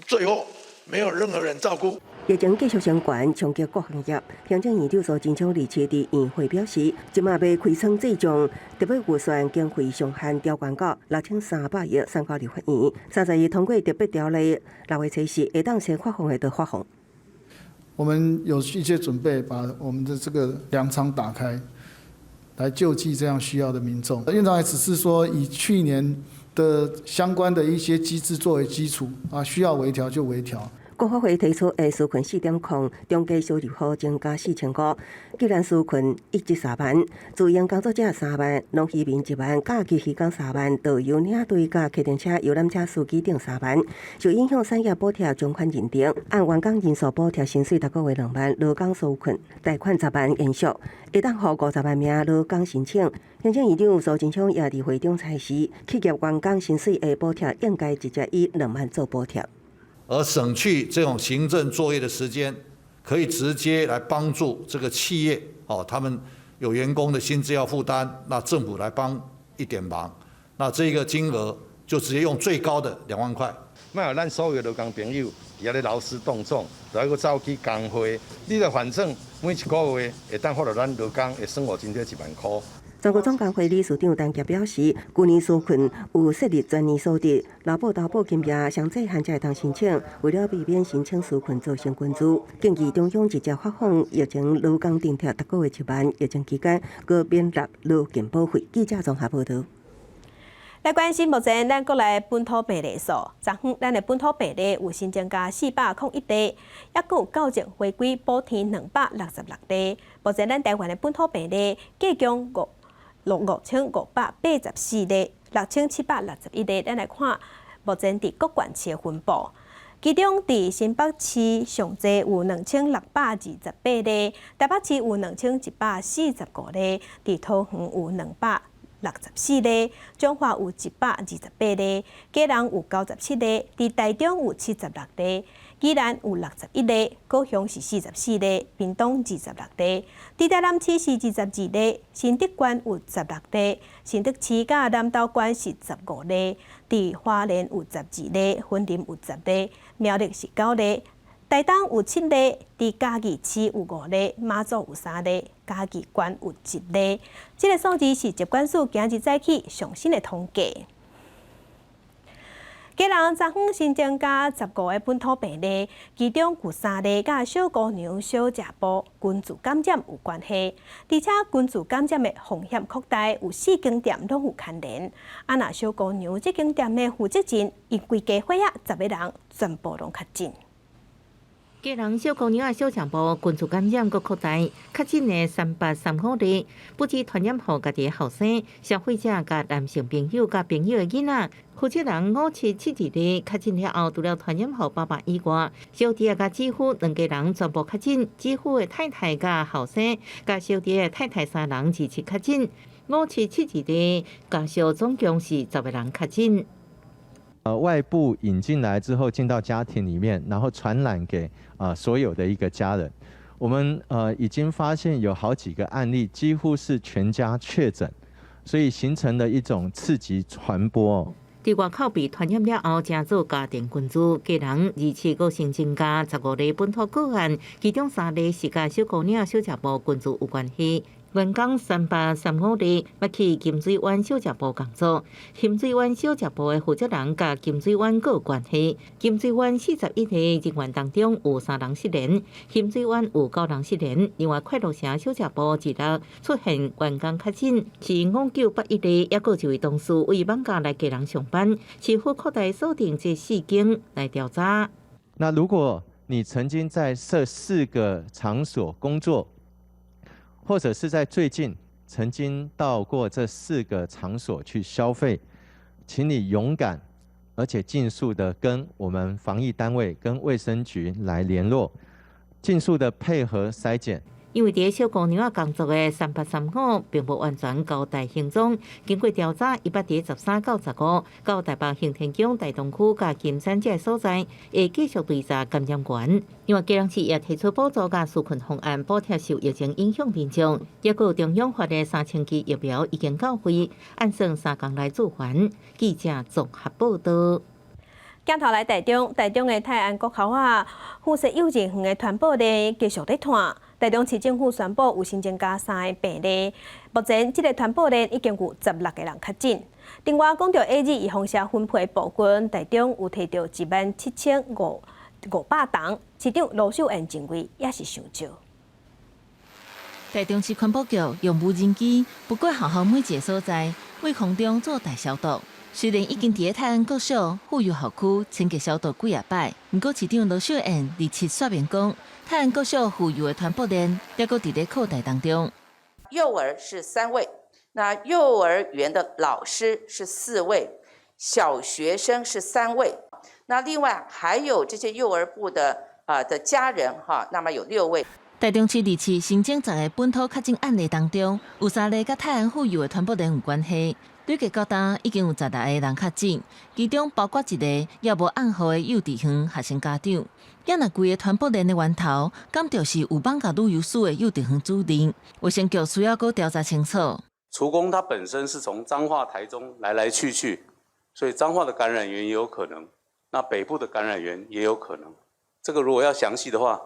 [SPEAKER 8] 最後沒有任何人照顧。
[SPEAKER 10] 疫情繼續升懸，衝擊各行業。行政院長蘇貞昌27佇院會表示，這馬欲開倉濟將，特別預算經費上限調懸到6300億，送到立法院。30日通過特別條例，6月初四會當先發放的就發放。
[SPEAKER 25] 我們有一些準備，把我們的這個糧倉打開，來救濟這樣需要的民眾。院長也只是說，以去年的相關的一些機制作為基礎，啊，需要微調就微調。
[SPEAKER 10] 國發會提出的紓困4.0，中低收入戶增加4500，個人紓困一至3萬，自營工作者3萬，農漁民1萬，假期漁工3萬，導遊領隊佮客運車遊覽車司機等3萬。受影響產業補貼從寬認定，按員工人數補貼薪水逐個月2萬，勞工紓困貸款10萬延續，會當予50萬名勞工申請。行政院長蘇貞昌也佇會中裁示，企業員工薪水的補貼應該直接以2萬做補貼。
[SPEAKER 26] 而省去這種行政作業的時間，可以直接來幫助這個企業哦，他們有員工的薪資要負擔，那政府來幫一點忙，那這個金額就直接用最高的2萬塊。
[SPEAKER 27] 莫予咱所有勞工朋友佇遐咧勞師動眾，就愛閣走去工會，你著反正每一個月會當發予咱勞工的生活津貼1萬箍。
[SPEAKER 10] 全國總工會理事長陳傑表示，舊年紓困有設立全年所得，勞保、投保金額上細漢才會當申請。為了避免申請紓困造成群聚，建議中央直接發放疫情勞工津貼，逐個月1萬，疫情期間閣免納勞健保費。記者綜合報導。
[SPEAKER 1] 來關心目前咱國內本土病例數，昨昏咱的本土病例有新增加401例，抑閣有校正回歸補添266例。目前咱台灣的本土病例計共五。5584例，6761例。咱來看目前佇各縣市的分布，其中佇新北市上濟有2628例，台北市有2145例，佇桃園有264例，彰化有128例，基隆有97例，佇台中有76例，宜蘭有61例，高雄是44例，屏東26例，佇台南市是22例，新竹縣有16例，新竹市佮南投縣是15例，佇花蓮有12例，雲林有10例，苗栗是9例，台東有7例，佇嘉義市有5例，馬祖有3例，嘉義縣有1例。這个數字是疾管署今日早起上新的統計。基隆昨昏新增加15个本土病例，其中有3例佮小姑娘小食部群聚感染有關係，而且群聚感染的風險擴大，有四間店攏有牽連。啊，若小姑娘這間店的負責人，𪜶規家伙仔10個人全部攏確診。
[SPEAKER 9] 基隆小姑娘仔小食部群聚感染閣擴大，確診的3835例，不止傳染予家己的後生、消費者、佮男性朋友、佮朋友的囡仔。負責人5772例確診了後，除了傳染予爸爸以外，小弟仔佮姊夫兩家人全部確診，姊夫的太太佮後生佮小弟的太太三人27確診，5772例加上總共是10個人確診。
[SPEAKER 11] 外部引進來之後，進到家庭裡面，然後傳染給所有的一個家人。我們已經發現有好幾個案例，幾乎是全家確診，所以形成了一種次級傳播。
[SPEAKER 9] 佇外口被傳染了後，成做家庭群聚，家人27閣新增加15例本土個案，其中3例是佮小姑娘小食部群聚有關係。員工3835例，捌去金水灣小食部工作。金水灣小食部的負責人佮金水灣閣有關係。金水灣41個人員當中有3人失聯，金水灣有9人失聯。另外，快樂城小食部一日出現員工確診，是5981例，抑閣一位同事為艋舺來基隆上班，市府擴大鎖定這四間來調查。
[SPEAKER 11] 那如果你曾經在這四個場所工作，或者是在最近曾經到過這四個場所去消費，請你勇敢而且盡速的跟我們防疫單位、跟衛生局來聯絡，盡速的配合篩檢。
[SPEAKER 9] 因為佇小姑娘仔工作的3835並無完全交代行蹤，經過調查，伊捌佇13到15到台北行天宮、大同區佮金山這个所在，會繼續追查感染源。另外，基隆市也提出補助佮紓困方案，補貼受疫情影響民眾。抑閣有中央發的3000劑疫苗已經到位，按算3工內做完。記者綜合報道。
[SPEAKER 1] 鏡頭來台中，台中的泰安國校仔，附設幼稚園的傳播鏈繼續咧斷。台中市政府宣布有新增加三个病例，目前這个傳播鏈已經有16個人確診。另外，講到 AZ 預防射分配部分，台中有提著17500筒，市長盧秀燕認為也是傷少。
[SPEAKER 17] 台中市環保局用無人機，不過學校每一个所在，對空中做大消毒。雖然已經佇泰安國小婦幼校區清潔消毒幾仔擺，毋過市長盧秀燕27說明講，泰安國小婦幼的傳播鏈猶閣佇咧擴大當中。
[SPEAKER 12] 幼兒是3位，那幼兒園的老師是4位，小學生是3位，那另外還有這些幼兒部的家人哈，那麼有6位。
[SPEAKER 17] 台中市27新增10個本土確診案例當中，有3例佮泰安婦幼的傳播鏈有關係。累計到今已經有16個人確診，其中包括一個猶無按號的幼稚園學生家長。猶若規个傳播鏈的源頭，敢就是有艋舺旅遊署的幼稚園主任。衛生局需要閣調查清楚。
[SPEAKER 13] 廚工他本身是從彰化、台中來來去去，所以彰化的感染源也有可能，那北部的感染源也有可能。這個如果要詳細的話，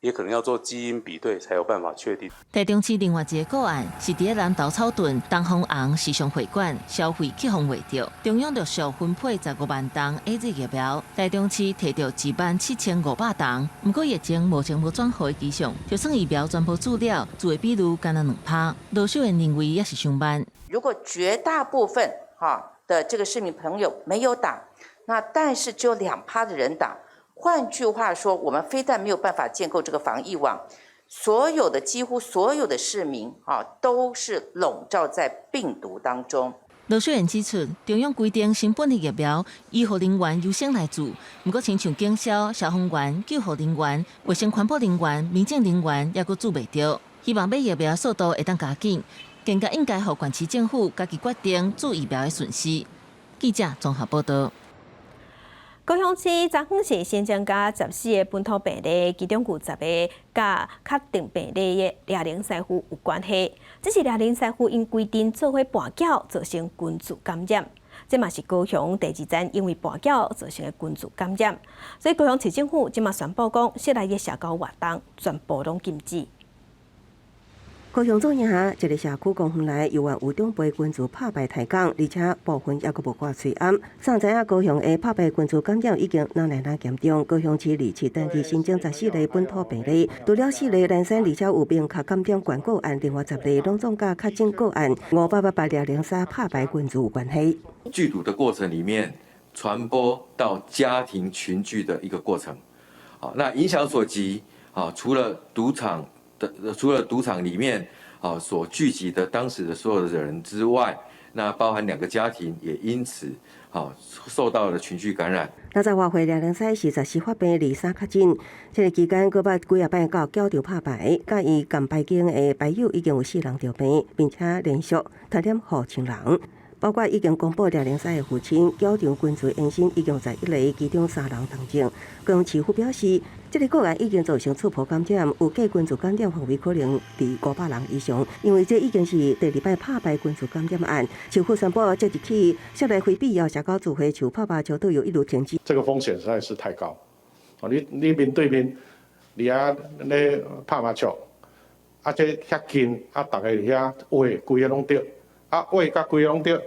[SPEAKER 13] 也可能要做基因比對，才有辦法確定。
[SPEAKER 17] 台中市另外一个個案是佇南投草屯東方紅時尚會館消費去予畫著，中央陸續分配15萬筒 AZ 疫苗，台中市提著17500筒，毋過疫情目前無轉好的跡象，就算疫苗全部注了，注的比率干焦2%，盧秀燕認為也是傷慢。
[SPEAKER 12] 如果絕大部分哈的這個市民朋友沒有打，那但是只有2%的人打。換句話說，我們非但沒有辦法建構這個防疫網，所有的幾乎所有的市民啊，都是籠罩在病毒當中。
[SPEAKER 17] 羅秀燕指出，中央規定新本的疫苗，醫護人員優先來注，毋過親像警消、消防員、救護人員、衛生環保人員、民政人員，猶閣注袂著。希望買疫苗速度會當加緊，更加應該予縣市政府家己決定注疫苗的順序。記者綜合報道。
[SPEAKER 1] 高雄市昨昏是新增加14個本土病例，其中有10個佮確定病例的掠龍師傅有關係。這是掠龍師傅𪜶規陣做伙跋轎造成群聚感染，這嘛是高雄第二站因為跋轎造成的群聚感染。所以高雄市政府這馬宣布講，室內的社交活動全部攏禁止。
[SPEAKER 10] 高雄左營一个社區公園內，猶原有長輩群聚拍牌抬槓，而且部分猶閣無掛喙罨。啥人知影高雄的拍牌群聚感染已經愈來愈嚴重。高雄市27單日新增14例本土病例，除了四例南山，而且有明確感染源個案，另外10例攏總佮確診個案588掠龍獅拍牌群聚有關係。
[SPEAKER 14] 聚賭的過程裡面，傳播到家庭群聚的一個過程。好，那影響所及，啊，除了賭場裡面啊所聚集的當時的所有的人之外，那包含兩個家庭也因此啊受到了群聚感染。
[SPEAKER 10] 那在外匯掠龍獅是14發病，23確診。這个期間，閣捌幾仔擺到轎場拍牌，佮伊仝牌間的牌友已經有四人著病，並且連續傳染予千人。包括已經公布掠龍獅的父親，轎場群聚延伸已經11例，其中三人重症。高雄市府表示，這个個案已經造成初步感染，預計群聚感染範圍可能佇500人以上，因為這已經是第二擺拍牌群聚感染案。市府宣布，即日起，室內非必要社交聚會，像拍麻將都有一律停止。
[SPEAKER 15] 這個風險實在是太高。你面對面，佇遐咧拍麻將，啊，這遐近，啊，逐个佇遐話，規个攏著，啊，話佮規个攏著，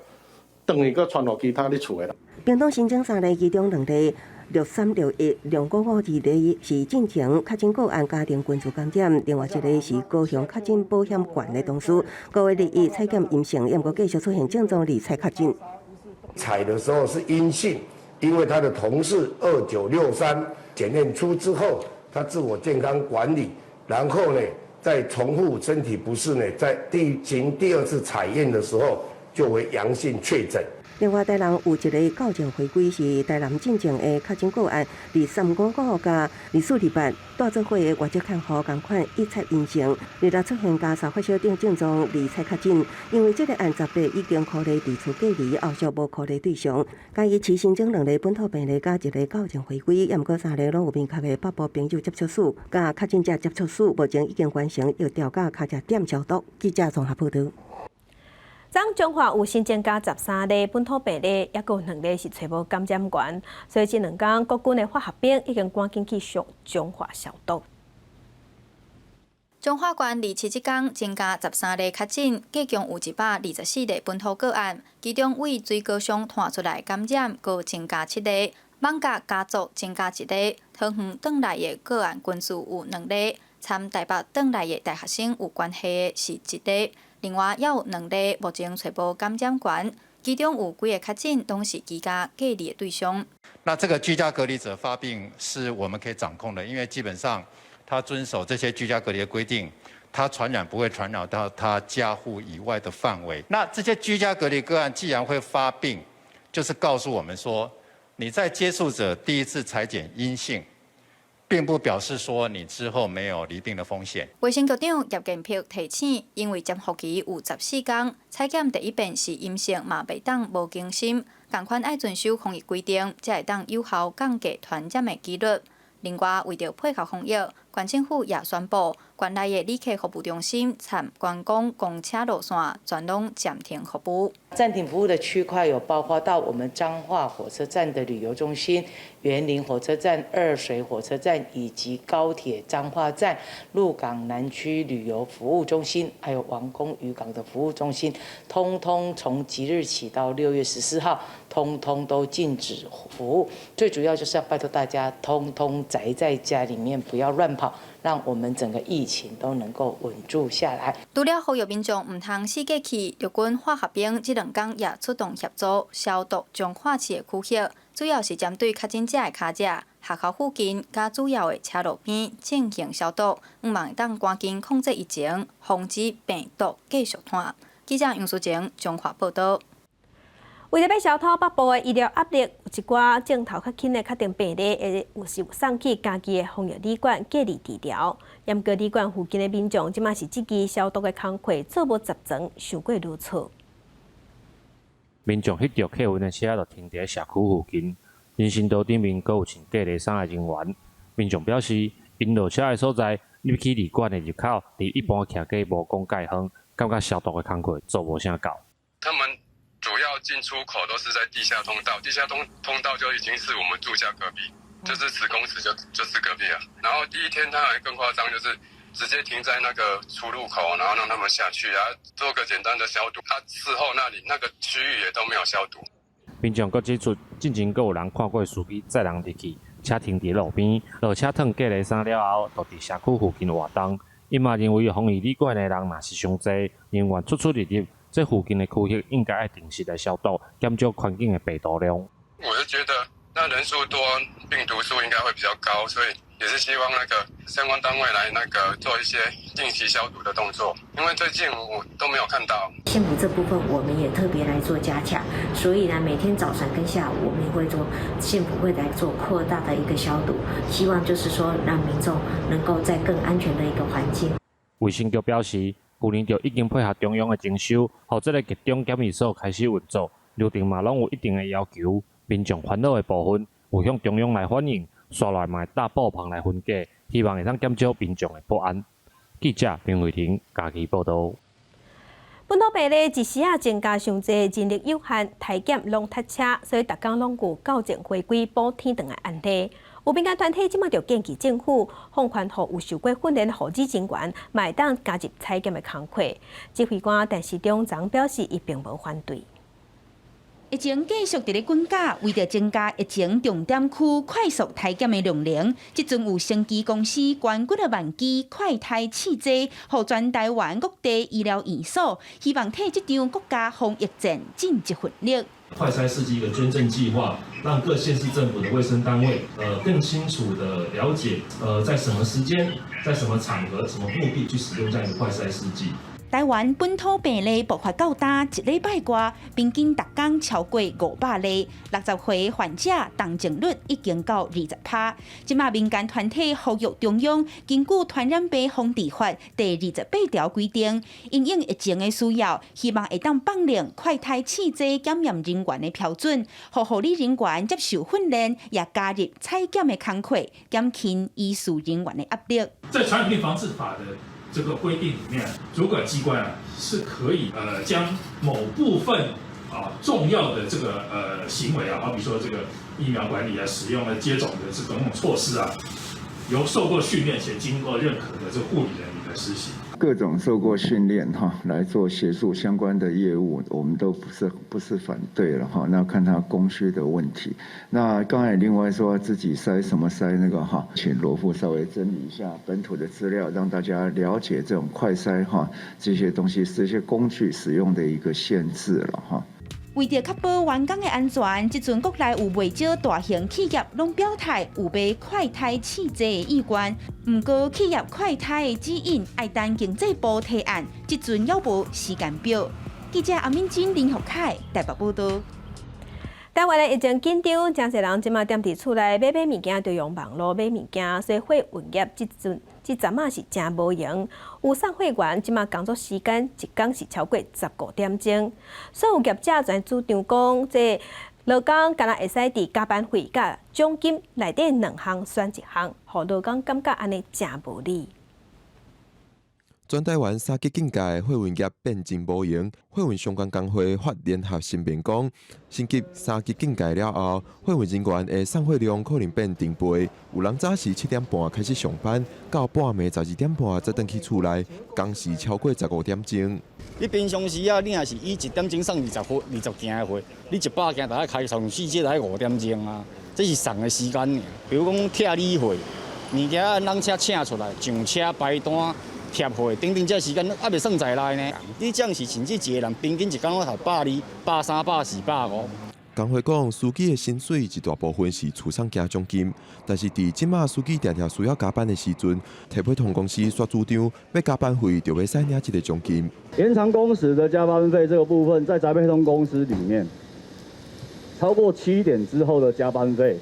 [SPEAKER 15] 轉去閣傳予其他你厝的人。
[SPEAKER 10] 屏東新增三例，其中兩例6361、2552例是進前確診個案家庭群聚感染，另外一个是高雄確診保險館的同事。5月21採檢陰性，毋過繼續出現症狀，27確診。
[SPEAKER 16] 採的時候是陰性，因為他的同事2963檢驗出之後，他自我健康管理，然後呢再重複身體不適呢，在進行第二次採驗的時候就為陽性確診。
[SPEAKER 10] 另外，台南有一个校正回歸是台南進前的確診個案，2355佮2428帶做伙的外籍看護仝款一採陰性，26出現加燒發燒等症狀，27確診。因為這个案18已經可咧佇厝隔離，後續無可咧對象。嘉義市新增兩例本土病例，佮一个校正回歸，猶毋過三个攏有明確的北部朋友接觸史，佮確診者接觸史，目前已經完成疫調佮卡食點消毒。記者綜合報導。
[SPEAKER 1] 昨彰化有新增加13例本土病例，抑閣有兩例是揣無感染源，所以這兩工國軍的化學兵已經趕緊去上彰化消毒。
[SPEAKER 18] 彰化縣27這工增加13例確診，計共有124例本土個案，其中佇水果商傳出來感染，閣增加七例，艋舺家族增加一例，桃園轉來的個案群聚有兩例，參台北轉來的大學生有關係的是一例。另外，猶有兩例目前揣無感染源，其中有幾个確診攏是居家隔離的對象。
[SPEAKER 19] 那這個居家隔離者發病是我們可以掌控的，因為基本上他遵守這些居家隔離的規定，他傳染不會傳染到他家戶以外的範圍。那這些居家隔離個案既然會發病，就是告訴我們說，你在接觸者第一次採檢陰性，並不表示說你之後沒有罹病的風險。
[SPEAKER 18] 衛生局長葉建鑌提醒，因為潛伏期有14工，採檢第一遍是陰性嘛，袂當無更新，仝款愛遵守防疫規定，才會當有效降低傳染的幾率。另外，為著配合防疫，縣政府也宣布，縣內的旅客服務中心、參觀光公車路線全攏暫停服務。
[SPEAKER 20] 暫停服務的區塊有包括到我們彰化火車站的旅遊中心、員林火車站、二水火車站以及高鐵彰化站、鹿港南區旅遊服務中心，還有王功漁港的服務中心，通通從即日起到6月14號，通通都禁止服務。最主要就是要拜託大家，通通宅在家裡面，不要亂跑。讓我們整個疫情都能夠穩住下來。
[SPEAKER 18] 除了呼籲民眾毋通四界去，陸軍化學兵這兩工也出動協助消毒彰化市的區域，主要是針對確診者的跤跡、學校附近佮主要的車路邊進行消毒，向望會當趕緊控制疫情，防止病毒繼續傳。記者楊淑晴彰化報導。
[SPEAKER 1] 為著欲消除北部的醫療壓力，有一寡症頭較輕的確診病例，會有時送去家己的防疫旅館隔離治療。毋過旅館附近的民眾，這馬是質疑消毒的工課做無十全，傷過囉嗦。
[SPEAKER 13] 民眾翕著客運的車就停佇社區附近，人行道頂面閣有穿隔離衫的人員。民眾表示，𪜶落車的所在入去旅館的入口，佇一般徛家無講蓋遠，感覺消毒的工課做無啥夠。
[SPEAKER 4] 他們主要進出口都是在地下通道，地下通道就已經是我們住家隔壁，就是10公尺就是隔壁啊。然後第一天他還更誇張，就是直接停在那個出入口，然後讓他們下去啊，做個簡單的消毒。他事後那裡那個區域也都沒有消毒。
[SPEAKER 13] 民眾閣指出，進前閣有人看過司機載人入去，車停佇路邊，落車脫隔離衫了後，就佇社區附近活動。伊嘛認為防疫旅館的人若是傷濟，人員出出入入，這附近的區域應該愛定時來消毒，減少環境的病毒量。
[SPEAKER 4] 我是覺得，那人數多，病毒數應該會比較高，所以也是希望那個相關單位來那個做一些定期消毒的動作。因為最近我都沒有看到。
[SPEAKER 6] 縣府這部分我們也特別來做加強，所以呢，每天早上跟下午我們也會做，縣府會來做擴大的一個消毒，希望就是說讓民眾能夠在更安全的一個環境。
[SPEAKER 13] 衛生局表示，去年就已經配合中央的徵收，予這个集中檢疫所開始運作，流程嘛攏有一定的要求。民眾煩惱的部分有向中央來反映，紲落來嘛會搭布棚來分隔，希望會當減少民眾的不安。記者林慧婷嘉義報導。
[SPEAKER 1] 本土病例一時仔增加傷濟，人力有限，篩檢攏塞車，所以逐工攏有校正回歸補天頓的案例。有民間團體這馬就建議政府放寬予有受過訓練的護理人員，嘛會當加入採檢的工課。指揮官陳時中昨表示，伊並無反對。
[SPEAKER 7] 疫情繼續佇咧滾價，為著增加疫情重點區快速篩檢的量能，這陣有生技公司捐幾仔萬支快篩試劑，予全台灣各地醫療院所，希望替這場國家防疫戰盡一份力。
[SPEAKER 21] 快篩試劑一個捐贈計劃，讓各縣市政府的衛生單位，更清楚的了解，在什麼時間、在什麼場合、什麼目的去使用這樣一個快篩試劑。
[SPEAKER 7] 台灣本土病例爆發到今一禮拜外，平均逐工超過500例，60歲患者重症率已經到20%。這馬民間團體呼籲中央根據《傳染病防治法》第28條規定，因應疫情的需要，希望會當放寬快篩試劑檢驗人員的標準，予護理人員接受訓練，也加入採檢的工課，減輕醫事人員的壓力。
[SPEAKER 21] 在《傳染病防治法》的這個規定裡面，主管機關啊是可以將某部分啊重要的這個行為啊，好比說這個疫苗管理啊、使用啊、接種的這種措施啊，由受過訓練且經過認可的這個護理人員來實行。
[SPEAKER 22] 各種受過訓練哈來做協助相關的業務，我們都不是反對了哈。那看他供需的問題。那剛才另外說自己篩什麼篩那個哈，請羅副稍微整理一下本土的資料，讓大家了解這種快篩哈這些東西這些工具使用的一個限制了哈。
[SPEAKER 7] 為著確保員工的安全，這陣國內有袂少大型企業攏表態有買快篩試劑的意願。毋過企業快篩的指引愛等經濟部提案，這陣猶無時間表。記者阿敏珍、林福凱台北報導。
[SPEAKER 1] 台灣的疫情緊張，誠濟人這馬踮佇厝內買買物件，就用網路買物件，所以貨運業這陣這陣仔是誠無閒。有送貨員這馬工作時間一工是超過15點鐘，所有業者全主張講，這勞工敢若會使佇加班費佮獎金內底兩項選一項，予勞工感覺按呢誠無理。
[SPEAKER 23] 全台灣三級警戒的貨運業變真無閒，貨運相關工會發聯合聲明講，升級三級警戒了後，貨運人員的送貨量可能變成倍。有人早時7點半開始上班，到半暝12點半才轉去厝內，工時超過15點鐘。
[SPEAKER 24] 你平常時啊，你若是以1點鐘送20貨、20件的貨，你100件大概開上四節來5點鐘啊，這是送的時間爾。比如講拆理貨，物件按車請出來，上車排單。貼貨等等，這時間猶未算在內呢。你這樣是甚至一個人平均一工攏頭120、130、140、150。
[SPEAKER 23] 工會講，司機的薪水一大部分是厝送加獎金，但是佇這馬司機定定需要加班的時陣，提配通公司煞主張欲加班費就袂使領這个獎金。
[SPEAKER 2] 延長工時的加班費這個部分，在宅配通公司裡面，超過7點之後的加班費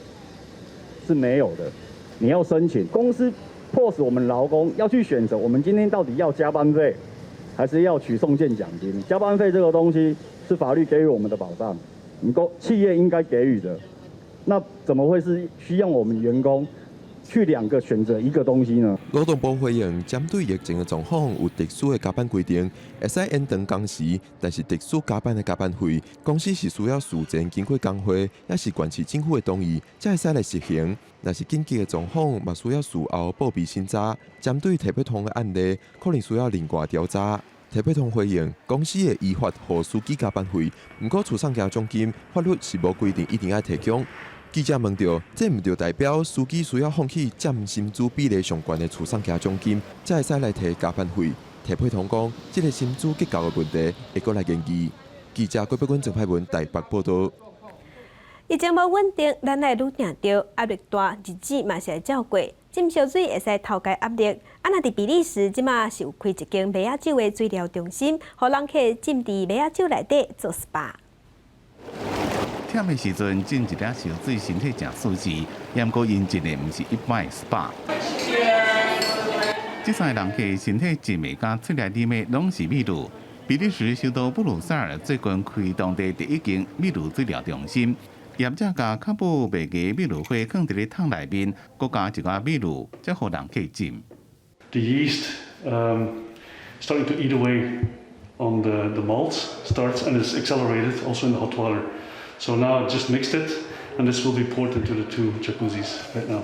[SPEAKER 2] 是沒有的。你要申請，公司迫使我們勞工要去選擇，我們今天到底要加班費，還是要取送件獎金？加班費這個東西是法律給予我們的保障。你公企業應該給予的，那怎麼會是需要我們員工去兩個選擇一個東西呢？
[SPEAKER 23] 勞動部回應，針對疫情的狀況有特殊的加班規定，會使延長工時，但是特殊加班的加班費，公司是需要事前經過工會，抑是縣市政府的同意，才會使來實行。若是緊急的狀況，嘛需要事後報備審查。針對提配通的案例，可能需要另外調查。提配通回應，公司會依法予司機加班費，毋過厝送加獎金，法律是無規定一定愛提供。記者問著，這毋著代表司機需要放棄佔薪資比例上懸的厝送加獎金，才會使來提加班費？提配通講，這个薪資結構的問題會閣來研究。記者郭碧君、鄭派文台北報導。
[SPEAKER 1] 疫情無穩定，咱愛愈定著，壓力大，日子嘛是會照過。浸燒水會使透解壓力。啊，若佇比利時，這馬是有開一間麥仔酒的水療中心，予人客浸佇麥仔酒內底做 SPA。
[SPEAKER 3] 忝的時陣浸一粒燒水，身體誠舒適。毋過𪜶浸的毋是一般的 SPA。這三个人客身體浸的佮喙內啉的攏是秘魯。比利時首都布魯塞爾最近開當地第一間秘魯水療中心。業者共較布麥芽秘魯花囥佇咧桶內面，閣加一寡秘魯，才予人客浸。
[SPEAKER 5] The yeast starting to eat away on the malt starts and is accelerated also in the hot water. So now I just mixed it, and this will be poured into the two jacuzzis right now.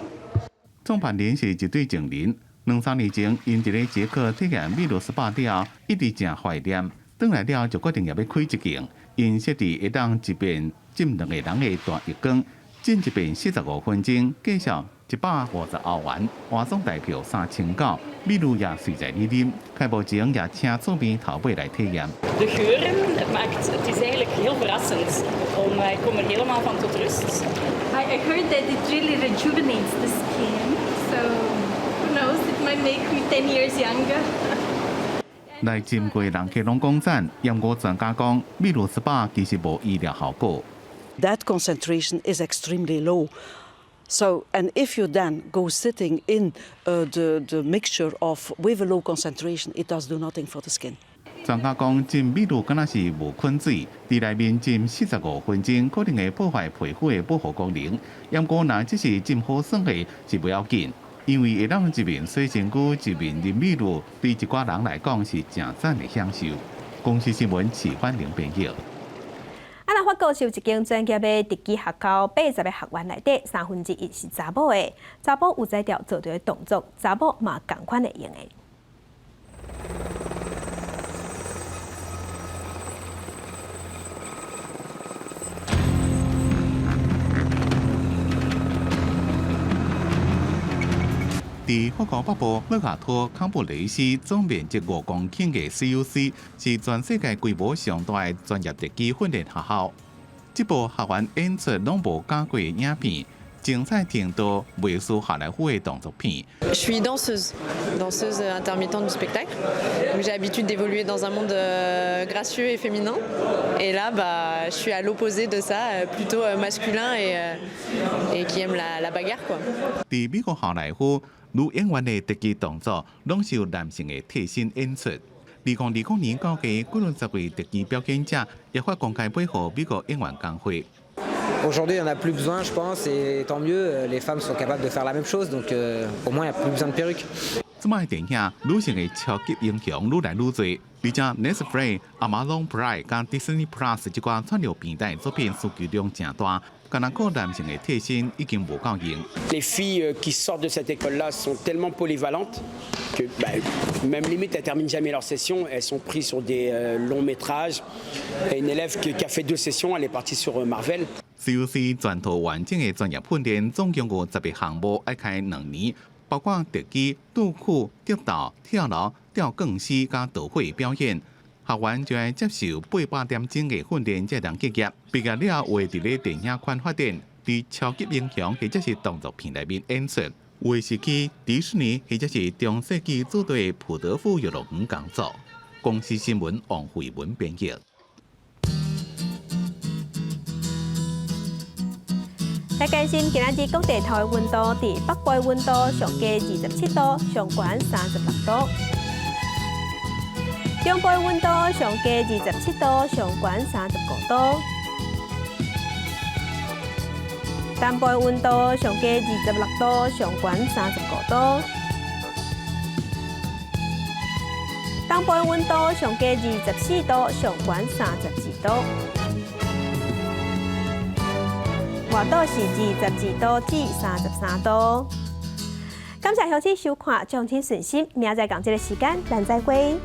[SPEAKER 3] 創辦人是一對情人，兩三年前，𪜶佇咧捷克體驗秘魯 SPA 了後，一直誠懷念，轉來了就決定欲欲開一間。𪜶設置會當一遍浸兩個人的大浴缸，浸一遍45分鐘，價數150歐元，活總台票3900，秘魯也隨在你啉。開幕前也請厝邊頭尾來體驗。
[SPEAKER 8] De geuren, het maakt, het is eigenlijk heel verrassend. Ik kom er helemaal van tot rust.
[SPEAKER 25] I heard that it really rejuvenates the skin, so who knows, it might make me 10 years younger.
[SPEAKER 3] 來浸過人客攏講讚，毋過專家講，秘魯 SPA 其實無醫療效果。
[SPEAKER 26] That concentration is extremely low. So, and if you then go sitting in the mixture of with a low concentration, it does do nothing for the skin.
[SPEAKER 3] 專家講，浸秘魯敢若是無菌水，佇內面浸45分鐘，可能會破壞皮膚的保護功能。毋過，若只是浸好耍的，是袂要緊，因為會當一面洗身軀，一面啉秘魯，對一寡人來講是誠讚的享受。公視新聞徐婉玲編譯。
[SPEAKER 1] 啊，若法國是有一間專業的特技學校，80個學員內底1/3是查某的，查某有才調做著的動作，查某嘛仝款會用的。
[SPEAKER 3] 佇法國北部勒瓦托康布雷斯總面積5公頃的 CUC 是全世界規模上大的專業特技訓練學校。這部學員演出攏無假過的影片，精彩程度袂輸好萊塢的動作片。
[SPEAKER 27] Je suis danseuse, danseuse intermittente du spectacle. Donc j'ai l'habitude d'évoluer dans un monde gracieux et féminin. Et là, bah, je suis à l'opposé de ça, plutôt masculin et qui aime la bagarre, quoi.
[SPEAKER 3] 佇美國好萊塢，女演員的特技動作攏是由男性的替身演出。2020年九月，幾十位特技表演者也發公開批予美國演員工會。
[SPEAKER 28] Aujourd'hui, il n'y en a plus besoin, je pense, et tant mieux. Les femmes sont capables de faire la même chose, donc au moins il n'y a plus besoin de perruques.
[SPEAKER 3] 這擺電影女性的超級英雄愈來愈濟，而且 Netflix、Amazon Prime 佮 Disney Plus 這寡串流平台作品需求量誠大，干焦靠男性的替身已經無夠用。
[SPEAKER 29] Les filles qui sortent de cette école-là sont tellement polyvalentes que bah, même limite elles terminent jamais leur session, elles sont prises sur des longs métrages. Et une élève qui a fait deux sessions, elle est partie sur Marvel.
[SPEAKER 3] CUC 全套完整的專業訓練，總共50個項目，愛開2年，包括特技、杜克、格鬥、跳樓、吊鋼絲佮導火表演。學員就愛接受800點鐘的訓練才通結業。畢業了後會佇咧電影圈發展，佇超級英雄或者是動作片內面演出，有的是去迪士尼或者是中世紀主題普德富遊樂園工作。公視新聞王慧文編譯。
[SPEAKER 1] 來關心今仔日各地頭的溫度，佇北部的溫度上低27度，上懸36度；中部的溫度上低27度，上懸35度；南部的溫度上低26度，上懸35度；東部的溫度上低24度，上懸32度。外島是22度至33度。感謝鄉親收看，掌聲順心，明仔載仝這个時間，咱再會。